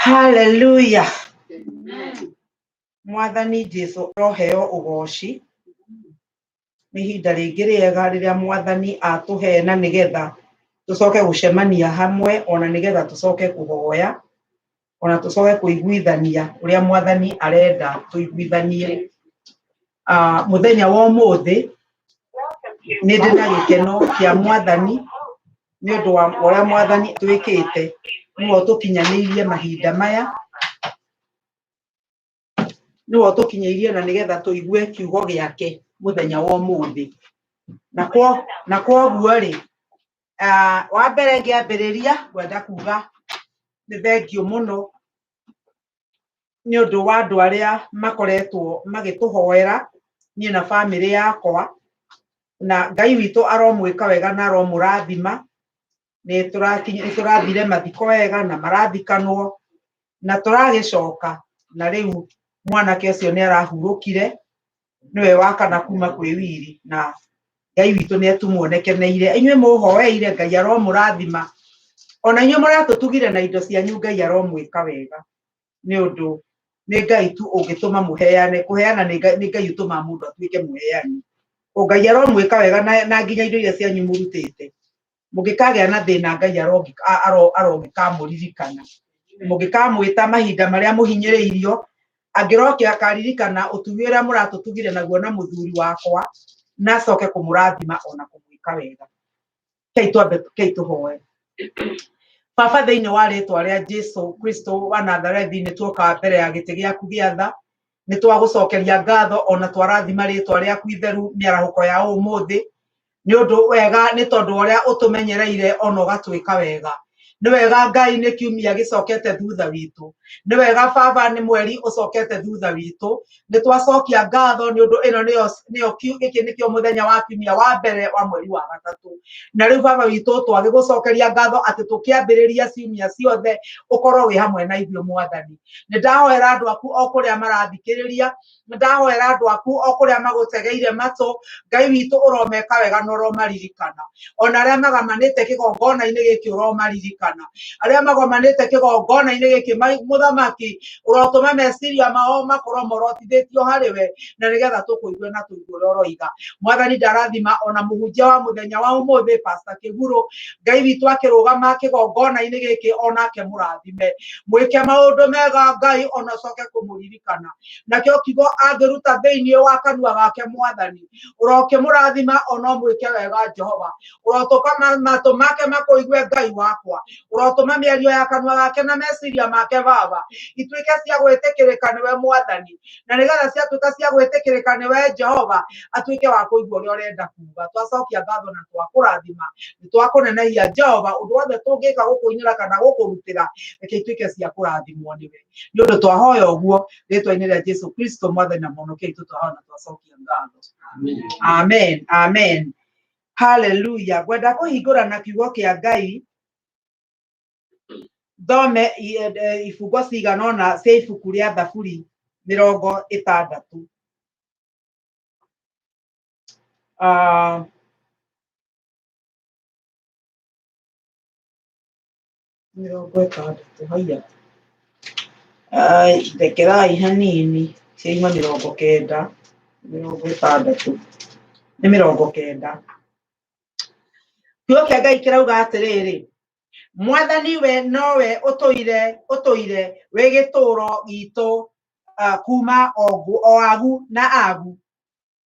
Haleluya. Mwathani Jesu aroheo ũgoci. Nĩ ihinda rĩngĩ rĩega rĩrĩa Mwathani atũhe na nĩgetha tũcoke gũcemania hamwe ona nĩgetha tũcoke kũhoya ona tũcoke kũiguithania ũrĩa Mwathani arenda tũiguithanie. Mũthenya wa ũmũthĩ nĩ ndĩ na gĩkeno kĩa Mwathani nĩ ũndũ wa ũrĩa Mwathani twĩkĩte nĩwe ũtũkinyanĩirie mahinda maya, nĩwe ũtũkinyĩirie na nĩgetha tũigue kiugo gĩake mũthenya wa ũmũthĩ. Na kwoguo rĩ, wa mbere ngĩambĩrĩria ngwenda kuga nĩ thengiũ mũno nĩ ũndũ wa andũ arĩa makoretwo magĩtũhoera niĩ na bamĩrĩ yakwa, na Ngai witũ aromwĩka wega na aromũrathima. Nĩ tũrathire mathiko wega na marathikanwo na tũragĩcoka, na rĩu mwanake ũcio nĩ arahurũkire, nĩwe wa kana kuma kwĩ Wili, na Ngai witũ nĩ atumuonekeneire. Inyuĩ mũhoeire, Ngai aromũrathima. Ona inyuĩ mũratũtugire na indo cianyu, Ngai aromwĩka wega, nĩ ũndũ nĩ Ngai tu ũngĩtũma mũheane. Kũheana nĩ Ngai, nĩ Ngai ũtũmaga mũndũ atuĩke mũheani. O Ngai aromwĩka wega na nginya indo iria cianyu mũrutĩte. Mũngĩkagĩa na thĩna, Ngai arogĩkamũririkana. Mũngĩkamwĩta mahinda marĩa mũhinyĩrĩirio, angĩroke akaririkana ũtugi ũrĩa mũratũtugire naguo na mũthuri wakwa, na acoke kũmũrathima ona kũmwĩka wega. Kei twambe kei tũhoe. Baba, thĩinĩ wa rĩtwa rĩa Jesu Kristo wa Nazarethi, nĩ tuoka mbere ya gĩtĩ gĩaku gĩa tha, nĩ twagũcokeria ngatho ona twarathima rĩtwa rĩaku itheru mĩarahũko ya ũmũthĩ, nĩ ũndũ wega, nĩ tondũ wa ũrĩa ũtũmenyereire ona ũgatwĩka wega. Nĩ wega Ngai, nĩ kiumia gĩcokete thutha witũ. Nĩ wega Baba, nĩ mweri ũcokete thutha witũ. Nĩ twacokia ngatho nĩ ũndũ ĩno nĩyo nĩyo gĩkĩ nĩkĩo mũthenya wa kiumia wa mbere wa mweri wa gatatũ. Na rĩu Baba witũ, twagĩgũcokeria ngatho atĩ tũkĩambĩrĩria ciumia ciothe ũkorwo wĩ hamwe na ithuĩ. Mwathani, nĩ ndahoera andũ aku o kũrĩa marathikĩrĩria, nĩ ndahoera andũ aku o kũrĩa magũtegeire matũ. Ngai witũ, ũromeka wega na ũromaririkana. Ona arĩa magomanĩte kĩgongona-inĩ gĩkĩ, ũromaririkana. Arĩa magomanĩte kĩgongona-inĩ gĩkĩ, mũthamaki, ũrotũma meciria mao makorwo morotithĩtio harĩ we, na nĩgetha tũkũigue na tũigue ũrĩa ũroiga. Mwathani, ndarathima ona mũhunjia wa mũthenya wa ũmũthĩ, Pastor Kĩgurũ. Ngai witũ, akĩrũgama kĩgongona-inĩ gĩkĩ, onake mũrathime, mwĩke maũndũ mega Ngai, ona ũcoke kũmũririkana nakĩo kiugo angĩruta thĩinĩ wa kanua gake. Mwathani, ũrokĩmũrathima ona ũmwĩke wega. Jehova, ũrotũka matũ make makũigue. Ngai wakwa, ũrotũma mĩario ya kanua gake na meciria make, Baba, ituĩke cia gwĩtĩkĩrĩka nĩwe Mwathani, na nĩgetha ciatuĩka cia gwĩtĩkĩrĩka nĩwe, Jehova, atuĩke wa kũigua ũrĩa ũrenda kuga. Twacokia ngatho na twakũrathima, nĩ twakũnenehia Jehova. Ũndũ wothe tũngĩka gũkũinĩra kana gũkũrutĩra, reke ituĩke cia kũrathimwo nĩwe, nĩ ũndũ twahoya ũguo rĩtwa-inĩ rĩa Jesu Kristo, Mwathani na Mũhonokia witũ, twahoya na twacokia ngatho. Amen, amen, haleluya. Ngwenda kũhingũra na kiugo kĩa Ngai, thome ibungo cigana ũna cia ibuku rĩa Thaburi 60. 60, haiya. Ai, rekerai hanini, ciauma 90, 60 nĩ 90. Kiugo kĩa Ngai kĩrauga atĩrĩrĩ, Mwathani, we nowe ũtũire wĩ gĩtũũro gitũ kuma o agu na agu,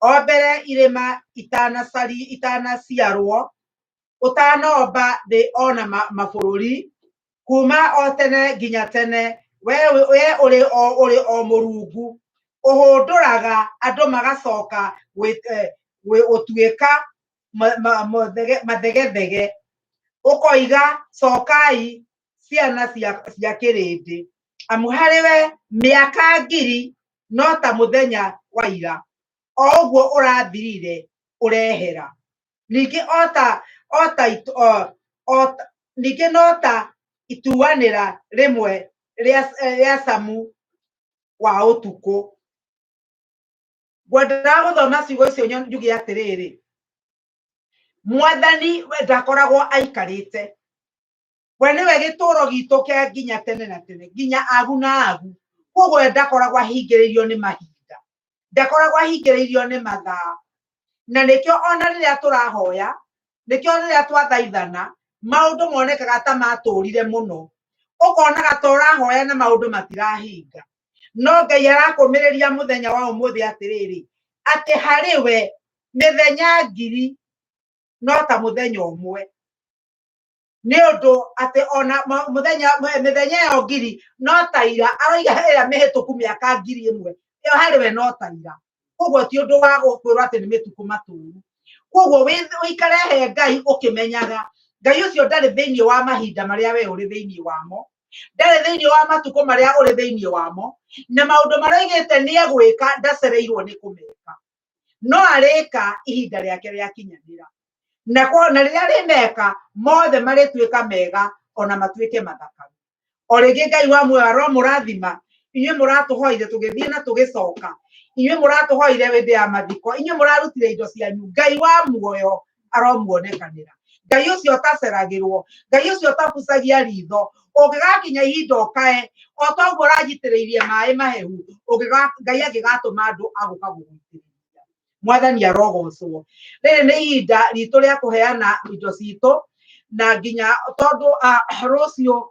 o mbere irĩma itanaciarwo, ũtanomba thĩ ona mabũrũri, kuma o tene nginya tene, we ũrĩ o Mũrungu. Ũhũndũraga andũ magacoka gũtuĩka mathegethege, ũkoiga, "Cokai, ciana cia kĩrĩndĩ." Amu harĩ we mĩaka 1,000 no ta mũthenya wa ira, o ũguo ũrathirire ũrehera. Ningĩ o ta ningĩ no ta ituanĩra rĩmwe rĩa camu wa ũtukũ. Ngwendaga gũthoma ciugo icio njuge atĩrĩrĩ, Mwathani we ndakoragwo aikarĩte. We nĩwe gĩtũũro gitũ kĩa nginya tene na tene, nginya agu na agu. Koguo we ndakoragwo ahingĩrĩirio nĩ mahinda, ndakoragwo ahingĩrĩirio nĩ mathaa. Na nĩkĩo ona rĩrĩa tũrahoya, nĩkĩo rĩrĩa twathaithana, maũndũ monekaga ta matũrire mũno. Ũkonaga ta ũrahoya na maũndũ matirahinga. No Ngai arakũmĩrĩria mũthenya wa ũmũthĩ atĩrĩrĩ, atĩ harĩ we mĩthenya ngiri no ta mũthenya ũmwe. Nĩ ũndũ atĩ ona mũthenya mĩthenya ĩyo ngiri no ta ira, aroiga ĩrĩa mĩhĩtũku mĩaka ngiri ĩmwe, ĩyo harĩ we no ta ira. Koguo ti ũndũ wa gũkwĩrwo atĩ nĩ mĩtukũ matũru. Koguo ũikare he Ngai ũkĩmenyaga Ngai ũcio ndarĩ thĩinĩ wa mahinda marĩa we ũrĩ thĩinĩ wamo, ndarĩ thĩinĩ wa matukũ marĩa ũrĩ thĩinĩ wamo, na maũndũ marĩa oigĩte nĩ egwĩka ndacereirwo nĩ kũmeka, no arĩka ihinda rĩake rĩakinyanĩra. Na na rĩrĩa rĩmeka mothe marĩtuĩka mega ona matuĩke mathaka. O rĩngĩ Ngai wa muoyo aromũrathima inyuĩ mũratũhoire tũgĩthiĩ na tũgĩcoka, inyuĩ mũratũhoire hĩndĩ ya mathiko, inyuĩ mũrarutire indo cianyu. Ngai wa muoyo aromuonekanĩra. Ngai ũcio ũtaceragĩrwo, Ngai ũcio ũtabucagia ritho, ũngĩgakinya ihinda ũkae o ta ũguo ũranjitĩrĩirie maĩ mahehu, Ngai angĩgatũma andũ agũka gũgũitĩrĩria. Mwathani arogocwo. Rĩrĩ nĩ ihinda ritũ rĩa kũheana indo citũ, na nginya tondũ rũciũ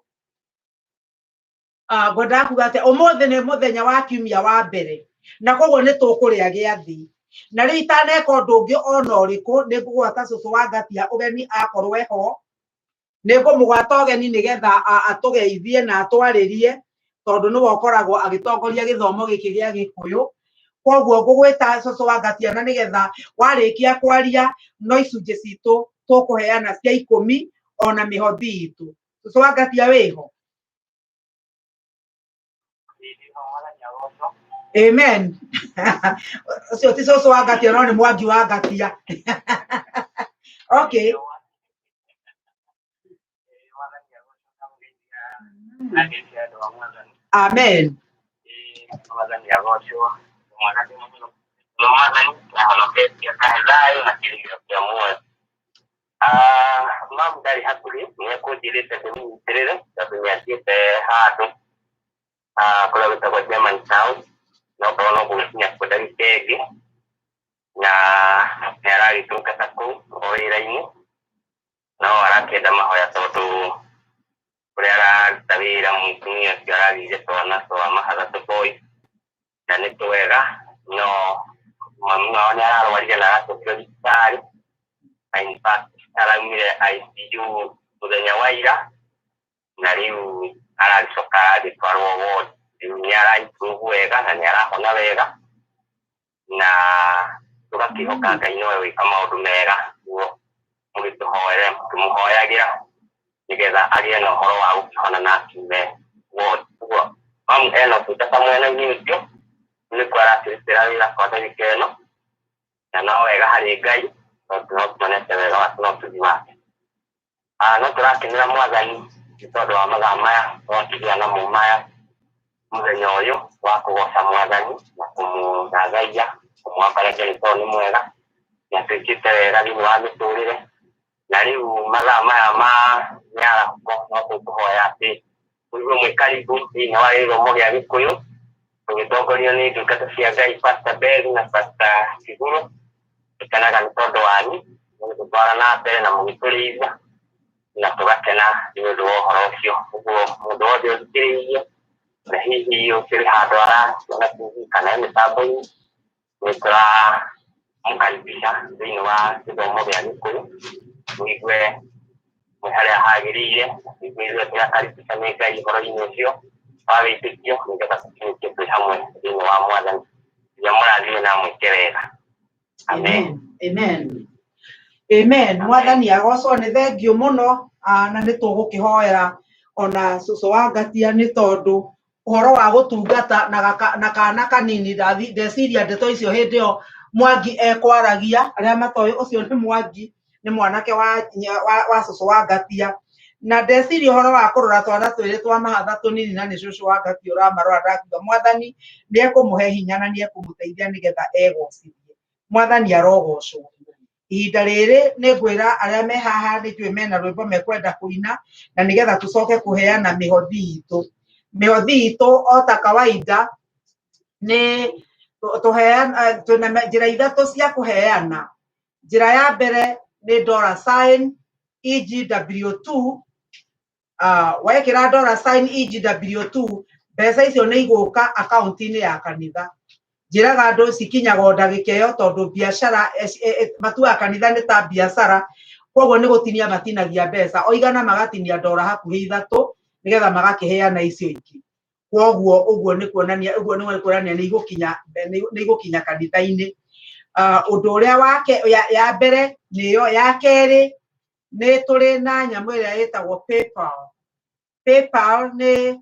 ngwendaga kuga atĩ ũmũthĩ nĩ mũthenya wa kiumia wa mbere, na koguo nĩ tũkũrĩa gĩathĩ. Na rĩu itaneka ũndũ ũngĩ ona ũrĩkũ, nĩ ngũgwata cũcũ wa Ngatia ũgeni akorwo eho, nĩ ngũmũgwata ũgeni nĩgetha atũgeithie na atwarĩrie, tondũ nĩwe ũkoragwo agĩtongoria gĩthomo gĩkĩ gĩa Gĩkũyũ. Koguo ngũgwĩta cũcũ wa Ngatia na nĩgetha warĩkia kwaria no icunjĩ citũ tũkũheana cia ikũmi ona mĩhothi itũ. Cũcũ wa Ngatia wĩho? Amen. Ũcio ti cũcũ wa Ngatia no nĩ Mwangi wa Ngatia. Okay. Amen. Mamu ndarĩ hakuhĩ, nĩ ekũnjĩrĩte ndĩmũnyitĩrĩre tondũ nĩ athiĩte handũ kũrĩa gwĩtagwo German Town, no korwo no gũgĩkinya kuo ndagĩka ĩngĩ, na nĩ aragĩtungata kũu o wĩra-inĩ, no arakĩenda mahoya tondũ kũrĩa araruta wĩra mũtumia ũcio aragĩire twana twa mahatha tũboi, na nĩ twega, no mami wao nĩ ararwarire na aracokio thibitarĩ, na in fact araumire ICU mũthenya wa ira, na rĩu aragĩcoka agĩtwarwo ward, rĩu nĩ ara improve wega na nĩ arahona wega, na tũgakĩhoka Ngai nowe wĩka maũndũ mega, nĩguo mũgĩtũhoere mũkĩmũhoyagĩra nĩgetha agĩe na ũhoro wa gũkĩhona na akiume ward. Ũguo mamu ena ũtungata mwena-inĩ ũcio, nĩkuo arakĩrutĩra wĩra kwa ndagĩka ĩno, na no wega harĩ Ngai tondũ no tuonete wega wake na ũtugi wake. No tũrakenera Mwathani nĩ tondũ wa mathaa maya twakĩgĩa namo maya mũthenya ũyũ wa kũgoca Mwathani na kũmũthathaiya, kũmwambararia nĩ tondũ nĩ mwega, nĩ atwĩkĩte wega thĩinĩ wa mĩtũrĩre. Na rĩu mathaa maya ma mĩarahũko no tũkũhoya atĩ mũigue mwĩ karibu thĩinĩ wa gĩthomo gĩa Gĩkũyũ, tũgĩtongorio nĩ ndungata cia Ngai Pastor Beth na Pastor Kiguru. Tũkenaga nĩ tondũ wanyu mũgĩtũtwara na mbere na mũgĩtũrĩithia, na tũgakena nĩ ũndũ wa ũhoro ũcio. Ũguo mũndũ wothe ũthikĩrĩirie na hihi ũkĩrĩ handũ araciona TV kana e mĩtambo-inĩ, nĩ tũramũkaribisha thĩinĩ wa gĩthomo gĩa Gĩkũyũ, mũigue mwĩ harĩa hagĩrĩire, mũigue ithuĩ tũrakaribisha nĩ Ngai ũhoro-inĩ ũcio wa wĩtĩkio, nĩgetha tũkinyũkie twĩ hamwe thĩinĩ wa Mwathani. Nginya mũrathime na mwĩke wega. Amen. Amen. Amen. Mwathani agocwo, nĩ thengiũ mũno, na nĩ tũgũkĩhoera ona cũcũ wa Ngatia nĩ tondũ ũhoro wa gũtungata na kana kanini, ndeciria ndeto icio hĩndĩ ĩyo Mwangi ekwaragia, arĩa matoĩ ũcio nĩ Mwangi, nĩ mwanake wa cũcũ wa Ngatia, na ndeciria ũhoro wa kũrora twana twĩrĩ twa mahatha tũnini na nĩ cũcũ wa Ngatia ũramarora, ndakiuga Mwathani nĩ ekũmũhe hinya na nĩ ekũmũteithia nĩgetha egocithie. Mwathani arogocwo. Ihinda rĩrĩ nĩ ngwĩra arĩa me haha nĩ njũĩ mena rwĩmbo mekwenda kũina, na nĩgetha tũcoke kũheana mĩhothi itũ. Mĩhothi itũ o ta kawaida nĩ tũheana, twĩna njĩra ithatũ cia kũheana. Njĩra ya mbere nĩ dollar sign EGW2. Wekĩra dollar sign EGW2, mbeca icio nĩ igũka akaunti-inĩ ya kanitha. Njĩraga andũ cikinyaga o ndagĩka ĩyo, tondũ biacara matuaga kanitha nĩ ta biacara, koguo nĩ gũtinia matinagia mbeca o igana, magatinia ndora hakuhĩ ithatũ nĩgetha magakĩheana icio ingĩ. Koguo ũguo nĩ kuonania, ũguo nĩ kuonania nĩ igũkinya, nĩ igũkinya kanitha-inĩ. Ũndũ ũrĩa wake ya mbere nĩyo. Ya kerĩ nĩ tũrĩ na nyamũ ĩrĩa ĩtagwo PayPal. PayPal nĩ,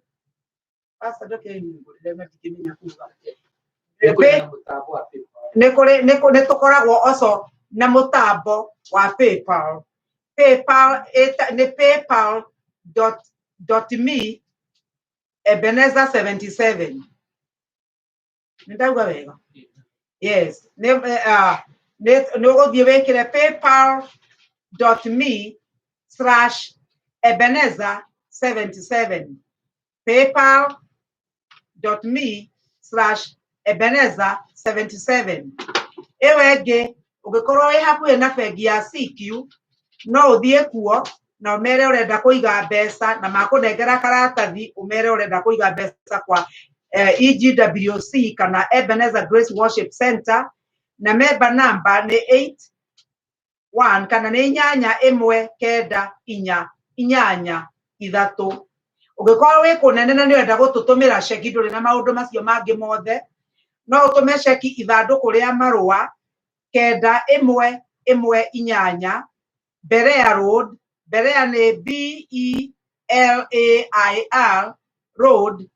Pastor, ndũkĩnyungũrĩre na ndingĩmenya kuga. Nĩ kũrĩ nĩ tũkoragwo oco na mũtambo wa PayPal. PayPal nĩ paypal dot dot me Ebenezer 77. Nĩ ndauga wega? Yes. Nĩ nĩ ũgũthiĩ wĩkĩre paypal dot me slash Ebenezer 77, paypal dot me slash Ebenezer 77. Ĩyo ĩngĩ, ũngĩkorwo wĩ hakuhĩ na bengi ya CQ, no ũthiĩ kuo na ũmere ũrenda kũiga mbeca, na makũnengera karatathi ũmere ũrenda kũiga mbeca kwa EGWC kana Ebenezer Grace Worship Center, na member number nĩ 81 kana nĩ 819483. Ũngĩkorwo wĩ kũnene na nĩ ũrenda gũtũtũmĩra ceki, ndũrĩ na maũndũ macio mangĩ mothe, no ũtũme ceki ithandũkũ rĩa marũa 9118 Berea Road. Berea nĩ Belair Road,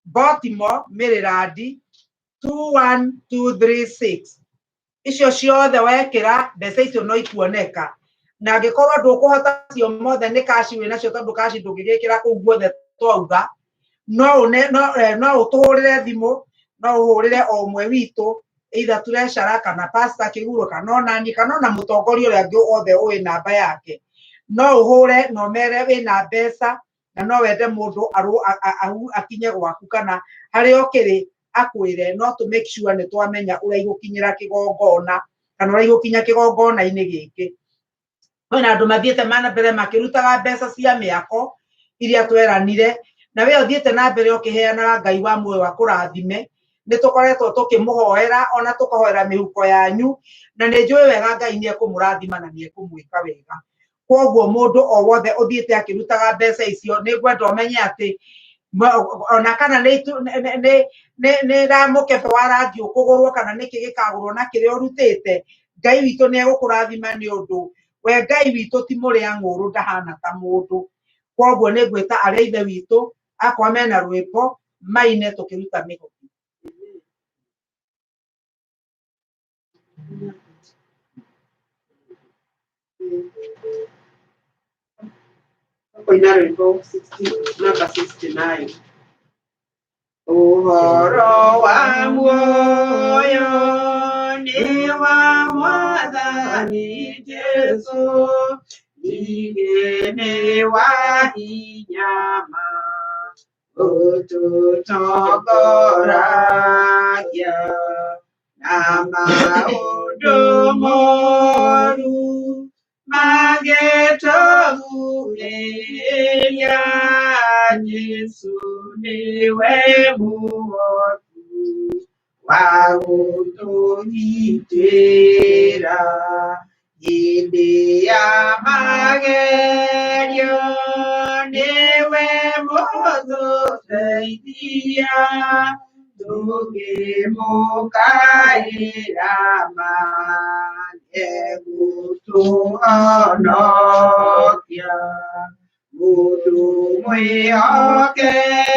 Baltimore, Maryland 21236. Icio ciothe wekĩra mbeca icio no ikuoneka. Na angĩkorwo ndũkũhota macio mothe, nĩ cash wĩ nacio, tondũ cash ndũngĩgĩkĩra kũu guothe twauga, no ũne no ũtũhũrĩre thimũ, no ũhũrĩre o ũmwe witũ, either treasurer kana pastor Kĩguro kana onani kana ona mũtongoria ũrĩa ũngĩ othe ũĩ namba yake. No ũhũre na ũmere wĩna mbeca na no wende mũndũ akinye gwaku kana harĩa ũkĩrĩ akwĩre, no to make sure nĩ twamenya ũrĩa igũkinyĩra kĩgongona kana ũrĩa igũkinya kĩgongona-inĩ gĩkĩ. Kwĩna andũ mathiĩte mana mbere makĩrutaga mbeca cia mĩako iria tweranire, na we ũthiĩte na mbere ũkĩheanaga, Ngai wa muoyo akũrathime. Nĩ tũkoretwo tũkĩmũhoera ona tũkahoera mĩhuko yanyu, na nĩ njũĩ wega Ngai nĩ ekũmũrathima na nĩ ekũmwĩka wega. Koguo mũndũ o wothe ũthiĩte akĩrutaga mbeca icio, nĩ ngwenda ũmenye atĩ ona kana nĩ ra mũkebe wa rangi ũkũgũrwo kana nĩkĩ gĩkagũrwo na kĩrĩa ũrutĩte, Ngai witũ nĩ egũkũrathima, nĩ ũndũ we Ngai witũ ti mũrĩa ng'ũrũ, ndahana ta mũndũ. Koguo nĩ ngwĩta arĩa ithe witũ akwa mena rwĩmbo maine tũkĩruta mĩhothi. Kũina rwĩmbo 60, number 69. Ũhoro wa muoyo nĩ wa Mwathani Jesũ, ningĩ nĩ wa hinya ma ũtũtongoragia na maũndũ moru mangĩtũgurĩria. Jesũ nĩwe mũhotu wa gũtũgitĩra hĩndĩ ya magerio, nĩwe mũtũteithia tũngĩmũkaĩra ma nĩegũtũhonokia. Mũndũ mwĩhokete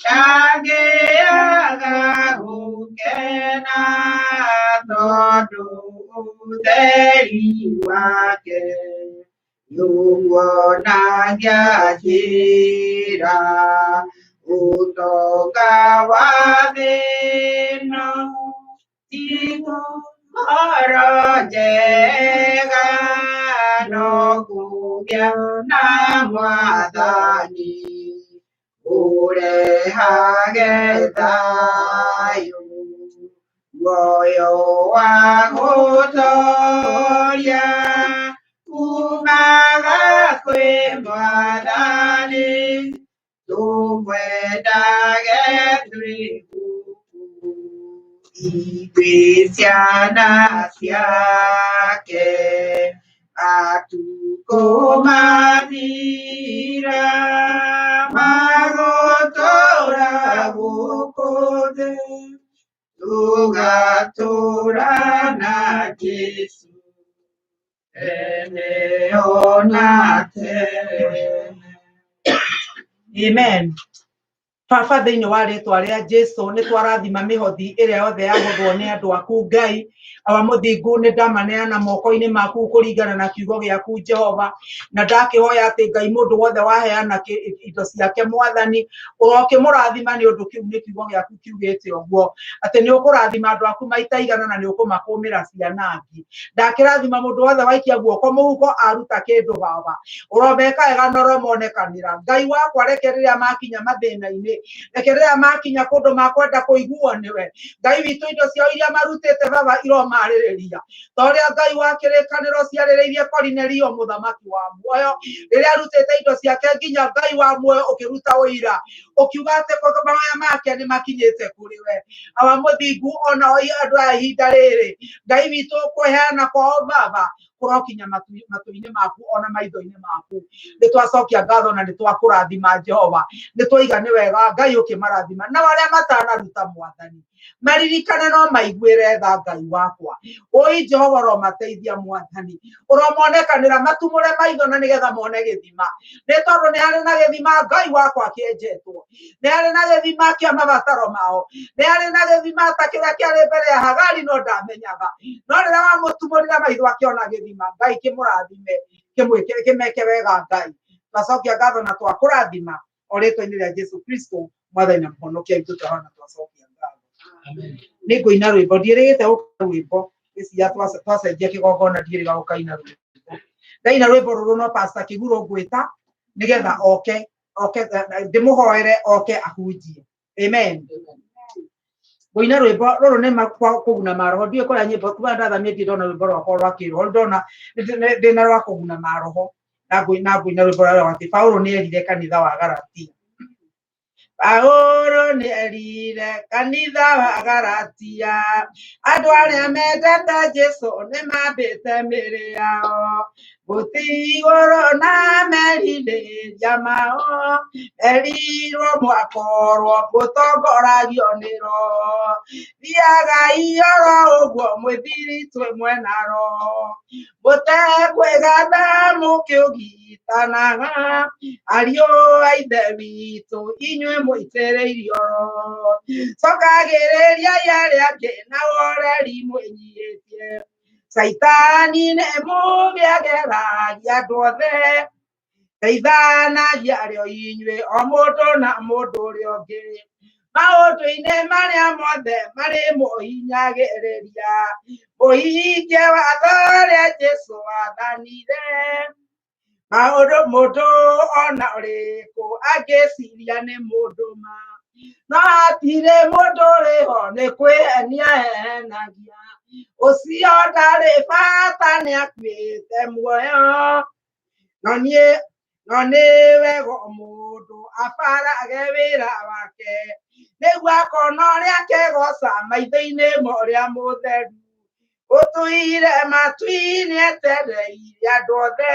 ndangĩaga gũkena, tondũ ũtheri wake nĩũmuonagia njĩra. Ũtonga wa thĩ ĩno ti Ngoro njega no kũgĩa na Mwathani ũrehage thayũ, muoyo wa gũtooria umaga kwĩ Mwathani, tũmwendage twĩ gũkũ ithuĩ ciana ciake. Matukũ mathira magũtũũra gũkũ thĩ, tũgatũũra na Jesũ tene ona tene. Amen. Baba, thĩinĩ wa rĩtwa rĩa Jesu, nĩ twarathima mĩhothi ĩrĩa yothe yagũthwo nĩ andũ aku Ngai. Awa mũthingu, nĩ ndamaneana moko-inĩ maku kũringana na kiugo gĩaku Jehova, na ndakĩhoya atĩ Ngai mũndũ wothe waheana indo ciake Mwathani, ũrokĩmũrathima nĩ ũndũ kĩu nĩ kiugo gĩaku kiugĩte ũguo, atĩ nĩ ũkũrathima andũ aku maita igana na nĩ ũkũmakũmĩra ciana angĩ. Ndakĩrathima mũndũ wothe waikia guoko mũhuko aruta kĩndũ Baba, ũromeka wega na ũromonekanĩra. Ngai wakwa, reke rĩrĩa makinya mathĩna-inĩ, reke rĩrĩa makinya kũndũ makwenda kũiguo nĩwe Ngai witũ, indo ciao iria marutĩte Baba iromarĩrĩria ta ũrĩa Ngai wa kĩrĩkanĩro ciarĩrĩirie Korinelio mũthamaki wa muoyo rĩrĩa arutĩte indo ciake nginya Ngai wa muoyo ũkĩruta ũira ũkiuga atĩ mahoya make nĩ makinyĩte kũrĩ we. Awa mũthingu, ona andũ aya ihinda rĩrĩ Ngai witũ kũheana kwao Baba kũrokinya matũ-inĩ maku ona maitho-inĩ maku. Nĩ twacokia ngatho na nĩ twakũrathima Jehova, nĩ twaiga nĩ wega Ngai ũkĩmarathima, na arĩa matanaruta Mwathani maririkane no maiguĩre tha Ngai wakwa. Ũi Jehova, ũromateithia Mwathani, ũromonekanĩra matumũre maitho na nĩgetha mone gĩthima, nĩ tondũ nĩ harĩ na gĩthima Ngai wakwa kĩenjetwo, nĩ harĩ na gĩthima kĩa mabataro mao, nĩ harĩ na gĩthima ta kĩrĩa kĩarĩ mbere ya Hagari no ndamenyaga, no rĩrĩa wamũtumũrire maitho akĩona gĩthima. Ngai kĩmũrathime, kĩmeke wega Ngai. Twacokia ngatho na twakũrathima o rĩtwa-inĩ rĩa Jesu Kristo Mwathani na Mũhonokia witũ, twahona twacokia ngatho. Nĩ ngũina rwĩmbo, ndiĩrĩgĩte gũka rwĩmbo ngĩciria twacenjia kĩgongona, ndiĩrĩga gũkaina rwĩmbo. Ndaina rwĩmbo rũrũ no Pastor Kĩguro ngwĩta nĩgetha oke oke ndĩmũhoere oke ahunjie. Amen. Ngũina rwĩmbo rũrũ nĩ kũguna maroho, ndiũĩ kũrĩa nyĩmbo kuma ndathamie ndirĩ ndona rwĩmbo rwakwa rwa kĩroho, ndona ndĩna rwa kũguna maroho, na ngũina rwĩmbo rwa atĩ Paulo nĩ erire kanitha wa Galatia. Paulo nĩ erire kanitha wa Galatia, andũ arĩa mendete Jesu nĩ mambĩte mĩĩrĩ yao gũthiĩ igũrũ na merirĩria mao, merirwo mwakorwo mũtongoragio nĩ Roho, thiagai oro ũguo mwĩthiritwe mwena Roho, mũtekwĩgatha mũkĩũgitanaga, ariũ a Ithe witũ inyuĩ mũitĩrĩirio Roho, cokagĩrĩriai arĩa angĩ na ũhoreri mwĩnyihĩtie, Caitani nĩ mũũgĩ ageragia andũ othe, teithanagia arĩo inyuĩ o mũndũ na mũndũ ũrĩa ũngĩ, maũndũ-inĩ marĩa mothe marĩ mũhinyagĩrĩria, mũhingie watho ũrĩa Jesũ athanire. Maũndũ mũndũ ona ũrĩkũ angĩciria nĩ mũndũ ma, no hatirĩ mũndũ ũrĩho nĩ kwĩhenia ehenagia, ũcio ndarĩ bata nĩ akuĩte muoyo, no niĩ no nĩ wega mũndũ abarage wĩra wake, nĩguo akona ũrĩa akegoca maitho-inĩ ma ũrĩa mũtheru, ũtũire matu-inĩ etereire andũ othe,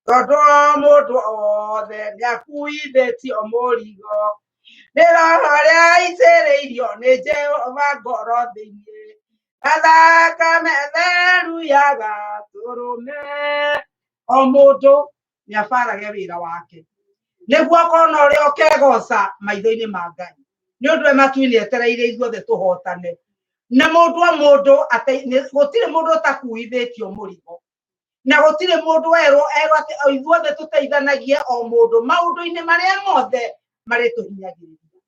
tondũ o mũndũ wothe nĩakuithĩtio mũrigo, nĩ Roho ũrĩa aitĩrĩirio nĩ Jehova ngoro thĩinĩ, na thakame theru ya Gatũrũme. O mũndũ nĩ abarage wĩra wake, nĩguo akona ũrĩa ũkegoca maitho-inĩ ma Ngai, nĩ ũndũ we matu-inĩ etereire ithuothe tũhotane. Na mũndũ o mũndũ gũtirĩ mũndũ ũtakuithĩtio mũrigo, na gũtirĩ mũndũ erwo atĩ ithuothe tũteithanagie o mũndũ maũndũ-inĩ marĩa mothe marĩ tũhinyagĩrĩria.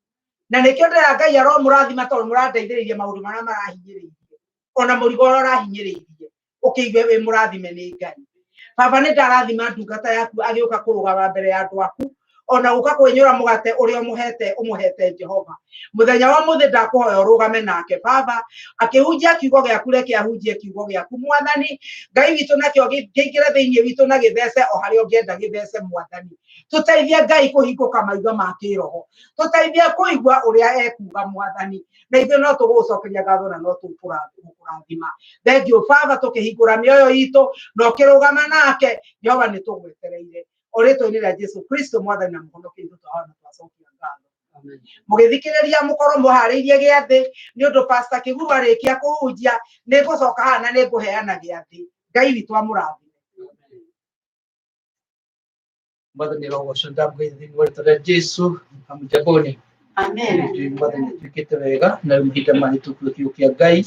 Na nĩkĩo ndĩra Ngai aromũrathima tondũ mũrandeithĩrĩria maũndũ marĩa marahinyĩrĩirie. Ona mũrigo ũrĩa ũrahinyĩrĩirie ũkĩigue wĩ mũrathime nĩ Ngai. Baba, nĩ ndarathima ndungata yaku agĩũka kũrũgama mbere ya andũ aku, ona gũka kwĩnyũra mũgate ũrĩa ũmũhete ũmũhete Jehova. Mũthenya wa mũthĩ ndakũhoya ũrũgame nake Baba, akĩhunjia kiugo gĩaku, reke ahunjie kiugo gĩaku Mwathani Ngai witũ, nakĩo kĩingĩre thĩinĩ witũ na gĩthece o harĩa ũngĩenda gĩthece Mwathani. Tũteithie Ngai kũhingũka maitho ma kĩroho, tũteithie kũigua ũrĩa ekuga Mwathani, na ithuĩ no tũgũgũcokeria ngatho na no tũkũrathima. Thengiũ Baba, tũkĩhingũra mĩoyo itũ na ũkĩrũgama nake Jehova, nĩ tũgwetereire o rĩtwa-inĩ rĩa Jesu Kristo Mwathani na Mũhonokia witũ, twahona na twacokia ngatho. Mũgĩthikĩrĩria mũkorwo mũharĩirie gĩathĩ, nĩ ũndũ Pastor Kĩguru arĩkia kũhunjia nĩ ngũcoka haha na nĩ ngũheana gĩathĩ. Ngai witũ amũrathime. Mwathani arogocwo, ndamũgeithia thĩinĩ wa rĩtwa rĩa Jesu. Hamjamboni. Amen. Nĩ Mwathani atuĩkĩte wega na rĩu mahinda mahĩtũku kiugo kĩa Ngai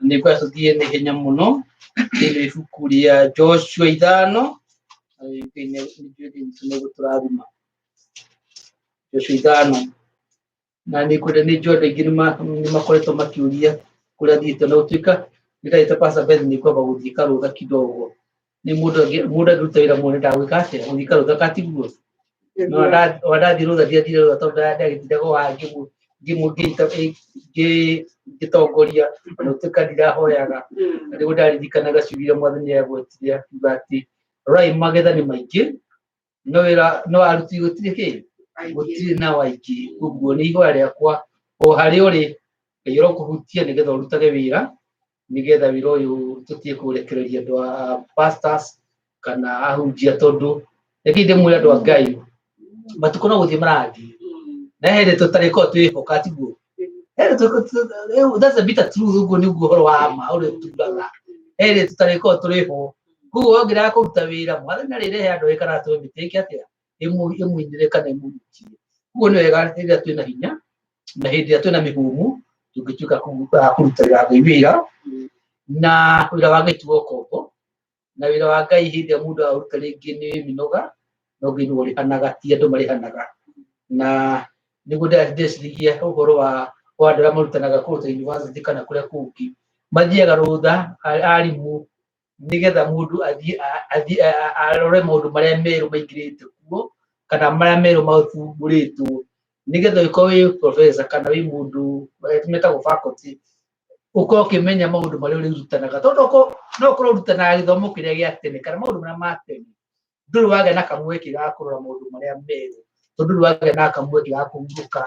nĩ ngwenda tũthiĩ na ihenya mũno thĩinĩ wa ibuku rĩa Joshua 5, na Ngai nĩ gũtũrathima. Joshua 5, na nĩ ngwenda, nĩ njũĩ andũ aingĩ nĩ makoretwo makĩũria kũrĩa thiĩte, na gũtuĩka nĩ ndagĩte Pastor Beth, nĩ kwamba gũthiĩ karũtha kidogo. Nĩ mũndũ mũndũ angĩruta wĩra mũno ndagwĩka atĩa, gũthiĩ karũtha katiguo no ndathiĩ rũtha, ndiathire rũtha tondũ ndagĩtindaga haha ngĩtongoria, ona gũtuĩka ndirahoyaga. Na nĩguo ndaririkanaga ciugo iria Mwathani agwetire, akiuga atĩ rorai magetha nĩ maingĩ no wĩra no aruti gũtirĩ kĩ gũtirĩ na waingĩ. Ũguo nĩ ihoya rĩakwa o harĩa ũrĩ, Ngai ũrokũhutia nĩgetha ũrutage wĩra, nĩgetha wĩra ũyũ tũtige kũrekereria andũ a pastors kana ahunjia, tondũ reke ndĩmwĩre andũ a Ngai, matukũ no gũthiĩ marathiĩ na he hĩndĩ tũtarĩkorwo twĩhoka, tiguo? That's a bitter truth. Ũguo nĩguo ũhoro wa ma ũrĩa tugaga, he hĩndĩ tũtarĩkorwo tũrĩ ho. Koguo wongerera kũruta wĩra, Mwathani arĩrehe andũ angĩ kana atũhe mĩtĩ ĩke atĩa, ĩmũinĩre kana ĩmũhutie. Koguo nĩ wega hĩndĩ ĩrĩa twĩna hinya na hĩndĩ ĩrĩa twĩna mĩhũmũ tũngĩtuĩka a kũrutĩra Ngai wĩra, na wĩra wa Ngai ti wa ũkombo, na wĩra wa Ngai hĩndĩ ĩrĩa mũndũ aũruta rĩngĩ nĩ mĩnoga, no Ngai nĩwe ũrĩhanaga, ti andũ marĩhanaga. Na nĩguo ndĩreciragia ũhoro wa andũ arĩa marutanaga kũndũ ta university kana kũrĩa kũngĩ, mathiaga rũtha arimũ nĩgetha mũndũ athiĩ athiĩ arore maũndũ marĩa merũ maingĩrĩte kuo kana marĩa merũ mathumbũrĩtwo, nĩgetha ũngĩkorwo wĩ professor kana wĩ mũndũ metagwo faculty, ũkorwo ũkĩmenya maũndũ marĩa ũrĩrutanaga, tondũ no ũkorwo ũrutanaga gĩthomo kĩrĩa gĩa tene kana maũndũ marĩa ma tene, ndũrĩ wagĩa na kamweke ga kũrora maũndũ marĩa merũ, tondũ ndũrĩ wagĩa na kamweke ga kũhurũka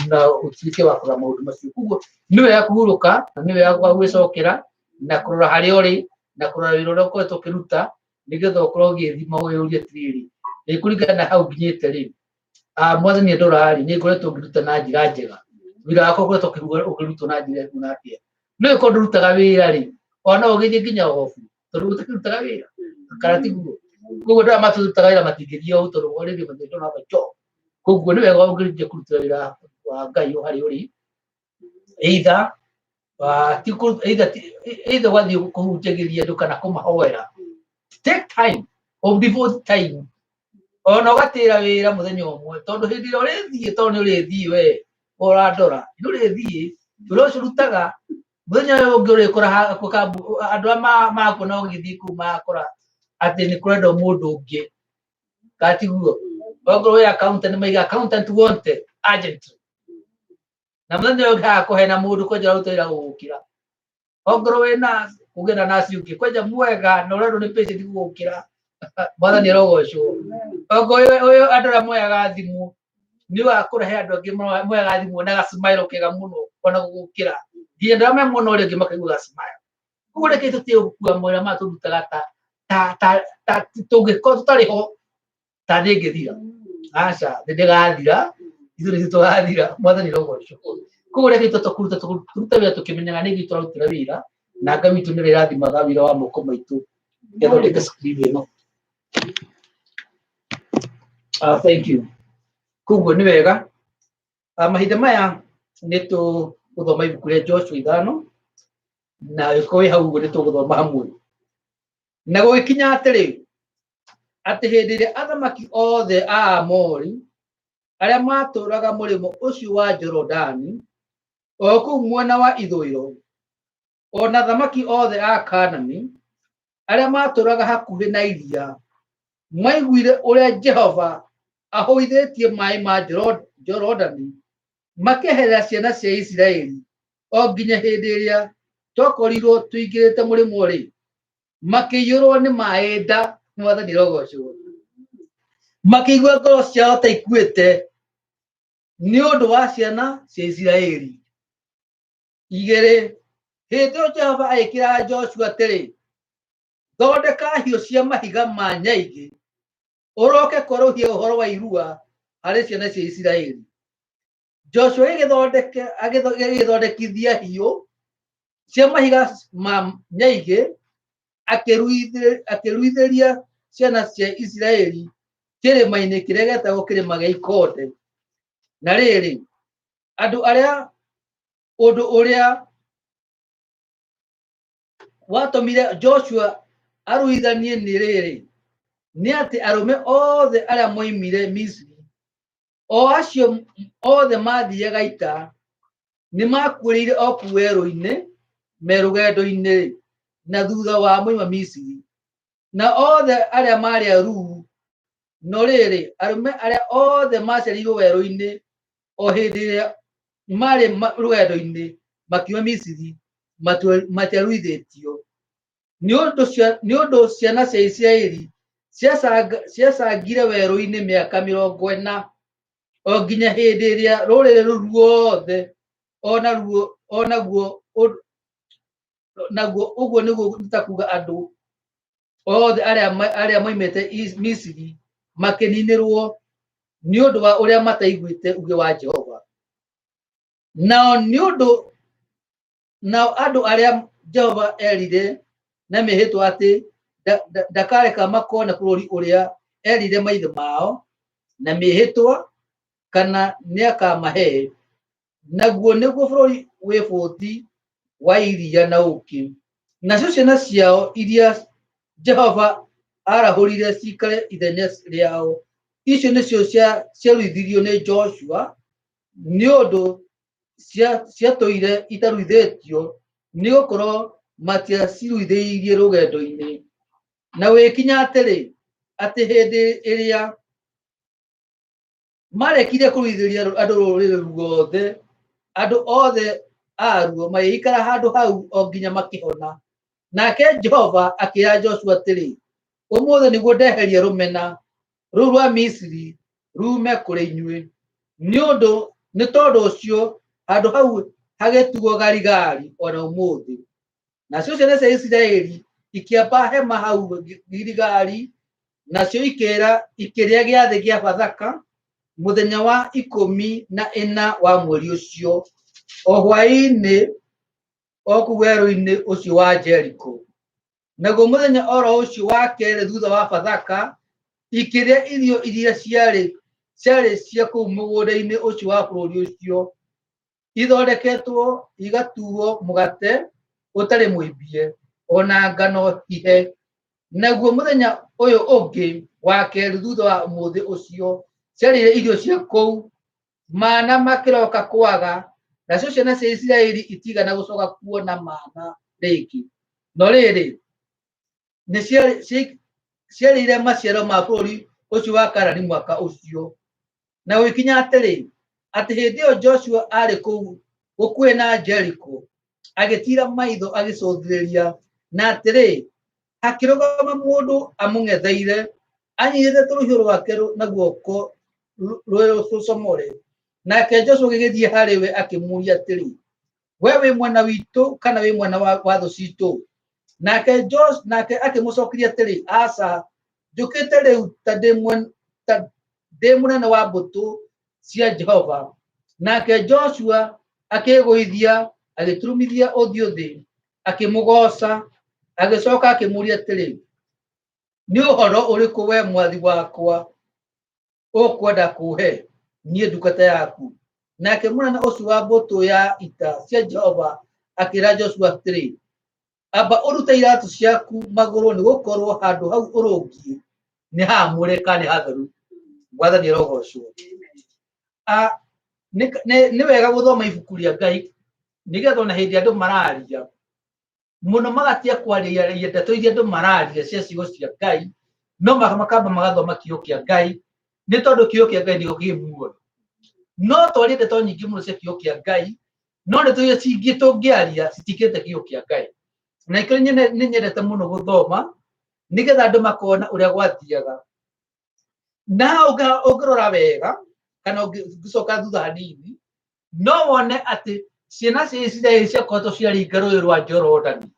na ũtuĩke wa kũrora maũndũ macio. Koguo nĩ wega kũhurũka na nĩ wega gwĩcokera na kũrora harĩa ũrĩ na kũrora wĩra ũrĩa ũkoretwo ũkĩruta, nĩgetha ũkorwo ũgĩthima wĩyũrie atĩrĩrĩ, ĩ kũringana na hau nginyĩte rĩ, Mwathani andora rĩ, nĩ ngoretwo ngĩruta na njĩra njega? Wĩra wakwa ũkoretwo ũkĩrutwo na njĩra ĩhuana atĩa? No ĩkorwo ndũrutaga wĩra rĩ, ona no ũgĩthiĩ nginya obu tondũ ũtakĩrutaga wĩra, kana tiguo? Koguo andũ aya matũrutaga wĩra matingĩthiĩ obu tondũ rĩngĩ matingĩona have a job. Koguo nĩ wega ũngĩrĩkia kũruta wĩra wa Ngai o harĩa ũrĩ, either either ũgathiĩ kũhunjagĩria andũ kana kũmahoera. Take time or devote time, ona ũgatĩra wĩra mũthenya ũmwe, tondũ hĩndĩ ĩrĩa ũrĩthiĩ, tondũ nĩ ũrĩthiĩ we ũrandora, nĩ ũrĩthiĩ wĩra ũcio ũrutaga, mũthenya ũyũ ũngĩ ũrĩkora andũ arĩa marakuona ũgĩthiĩ kũu magakora atĩ nĩ kũrendwo mũndũ ũngĩ, kana tiguo? Okorwo wĩ accountant, maiga "accountant wanted urgently", na mũthenya ũyũ ũngĩ haha kũhena mũndũ kwanja ũraruta wĩra gũgũkĩra. Okorwo wĩ nurse, kũgĩe na nurse ũngĩ kwanja mwega na ũrendwo nĩ patient gũgũkĩra. Mwathani arogocwo. Okorwo ũyũ andũ arĩa moyaga thimũ, nĩ wakũrehe andũ angĩ moyaga thimũ na gacmailo kega mũno ona gũgũkĩra, nginya andũ arĩa me mwena ũrĩa ũngĩ makaigua gacmailo. Koguo reke tũtige gũkua mawĩra maya tũrutaga ta tũngĩkorwo tũtarĩ ho ta thĩ ĩngĩthira. Aca, thĩ ndĩgathira, ithuĩ nĩthuĩ tũgathira. Mwathani arogocwo. Koguo reke tũkũruta tũrute wĩra tũkĩmenyaga nĩ ithuĩ tũrarutĩra wĩra, na Ngai witũ nĩwe ĩrathimaga wĩra wa moko maitũ. Gĩthondeke screen ĩno. Thank you. Koguo nĩ wega. Mahinda maya nĩ tũgũthoma ibuku rĩa Joshua 5, na ũngĩkorwo wĩ hau ũguo nĩ tũgũthoma hamwe. Na gũgĩkinya atĩrĩ, atĩ hĩndĩ ĩrĩa athamaki othe a Amori arĩa maatũũraga mũrĩmo ũcio wa Jorodani, o kũu mwena wa ithũĩro, O na athamaki othe a Kaanani arĩa maatũũraga hakuhĩ na iria maiguire ũrĩa Jehova ahũithĩtie maaĩ ma Jorodani makĩeherera ciana cia Isiraeli o nginya hĩndĩ ĩrĩa twakorirwo tũingĩrĩte mũrĩmo-rĩ, makĩiyũrwo nĩ maaĩ nda. Mwathani arogocwo. Makĩigua ngoro ciao ta ikuĩte nĩ ũndũ wa ciana cia Isiraeli. Igĩrĩ, hĩndĩ ĩyo Jehova agĩkĩra Joshua atĩrĩ, thondeka hiũ cia mahiga ma nyaigĩ, ũroke kwerũhia ũhoro wa irua harĩ ciana cia Isiraeli. Joshua agĩthondekithia hiũ cia mahiga ma nyaigĩ, akĩruithĩria ciana cia Isiraeli kĩrĩma-inĩ kĩrĩa gĩetagwo kĩrĩma gĩa Ikonde. Na rĩrĩ, andũ arĩa ũndũ ũrĩa watũmire Joshua aruithanie nĩ rĩrĩ, nĩ atĩ arũme othe arĩa moimire Misiri, o acio othe mathiaga ita, nĩ makuĩrĩire o kũu werũ-inĩ me rũgendo-inĩ na thutha wa moima Misiri, na othe arĩa maarĩ aruu. No rĩrĩ, arũme arĩa othe maciarĩirwo werũ-inĩ o hĩndĩ ĩrĩa marĩ rũgendo-inĩ makiuma Misiri matiaruithĩtio. Nĩ ũndũ ciana cia Isiraeli ciacangire werũ-inĩ mĩaka 40, o nginya hĩndĩ ĩrĩa rũrĩrĩ rũu ruothe o naguo naguo ũguo nĩguo nĩ ta kuga andũ othe arĩa moimĩte Misiri makĩninĩrwo nĩ ũndũ wa ũrĩa mataiguĩte uge wa Jehova. Nao nĩ ũndũ nao andũ arĩa Jehova erire na mĩhĩtwa atĩ ndakareka makone bũrũri ũrĩa erire maithe mao na mĩhĩtwa kana nĩakamahe, naguo nĩguo bũrũri wĩ bũthi wa iria na ũũkĩ. Nacio ciana ciao iria Jehova aarahũrire ciikare ithenya rĩao, icio nĩcio ciaruithirio nĩ Joshua, nĩ ũndũ ciatũire itaruithĩtio, nĩ gũkorwo matiaciruithĩirie rũgendo-inĩ. Na gũgĩkinya atĩrĩ, atĩ hĩndĩ ĩrĩa marekirie kũruithĩria andũ rũrĩrĩ ruothe, andũ othe aruo magĩikara handũ hau o nginya makĩhona. Nake Jehova akĩra Joshua atĩrĩ, ũmũthĩ nĩguo ndeheria rũmena rũu rwa Misiri ruume kũrĩ inyuĩ. Nĩ ũndũ nĩ tondũ ũcio handũ hau hagĩtuo Galigali o na ũmũthĩ. Nacio ciana cia Isiraeli ikĩamba hema hau Giligali, nacio ikĩrĩa gĩathĩ gĩa Bathaka mũthenya wa 14 wa mweri ũcio, o hwaĩ-inĩ o kũu werũ-inĩ ũcio wa Jeriko. Naguo mũthenya o ro ũcio wa kerĩ thutha wa Bathaka, ikĩrĩa irio iria ciarĩ cia kũu mũgũnda-inĩ ũcio wa bũrũri ũcio, ithondeketwo igatuo mũgate ũtarĩ mũimbie, o na ngano hihe. Naguo mũthenya ũyũ ũngĩ wa kerĩ thutha wa mũthĩ ũcio, ciarĩire irio cia kũu, mana makĩroka kwaga, nacio ciana cia Isiraeli itigana gũcoka kuona mana rĩngĩ. No rĩrĩ, nĩ ciarĩire maciaro ma bũrũri ũcio wa Kaanani mwaka ũcio. Na gũgĩkinya atĩrĩ, atĩ hĩndĩ ĩyo Joshua aarĩ kũu gũkuhĩ na Jeriko, agĩtiira maitho agĩcũthĩrĩria, na atĩrĩ, hakĩrũgama mũndũ amũng'etheire, anyitĩte rũhiũ rwake na guoko rwĩ rũcomore. Nake Joshua agĩgĩthiĩ harĩ we akĩmũũria atĩrĩ, we wĩ mwena witũ kana wĩ mwena wa thũ citũ? Nake nake akĩmũcokeria atĩrĩ, aca, njũkĩte rĩu ta ndĩ mũnene wa mbũtũ cia Jehova. Nake Joshua akĩĩgũithia, agĩturumithia ũthiũ thĩ, akĩmũgooca, agĩcoka akĩmũũria atĩrĩ, nĩ ũhoro ũrĩkũ we mwathi wakwa ũkwenda kũhe niĩ ndungata yaku? Nake mũnene ũcio wa mbũtũ ya ita cia Jehova akĩra Joshua atĩrĩ, amba ũrute iratũ ciaku magũrũ, nĩ gũkorwo handũ hau ũrũngiĩ nĩ haamũre kana nĩ hatheru. Mwathani arogocwo. Nĩ wega gũthoma ibuku rĩa Ngai nĩgetha ona hĩndĩ andũ mararia. Mũno magatia kwaria ndeto iria andũ mararia cia ciugo cia Ngai, no makamba magathoma kiugo kĩa Ngai, nĩ tondũ kiugo kĩa Ngai nĩkĩo kĩ muoyo. No twarie ndeto nyingĩ mũno cia kiugo kĩa Ngai, no ndeto iria cingĩ tũngĩaria citikĩte kiugo kĩa Ngai. Na ikĩo nĩ nyendete mũno gũthoma nĩgetha andũ makona ũrĩa gwathiaga. Na ũngĩrora wega kana ũngĩcoka thutha hanini, no wone atĩ ciana cia Isiraeli ciakoretwo ciaringa rũĩ rwa Jorodani.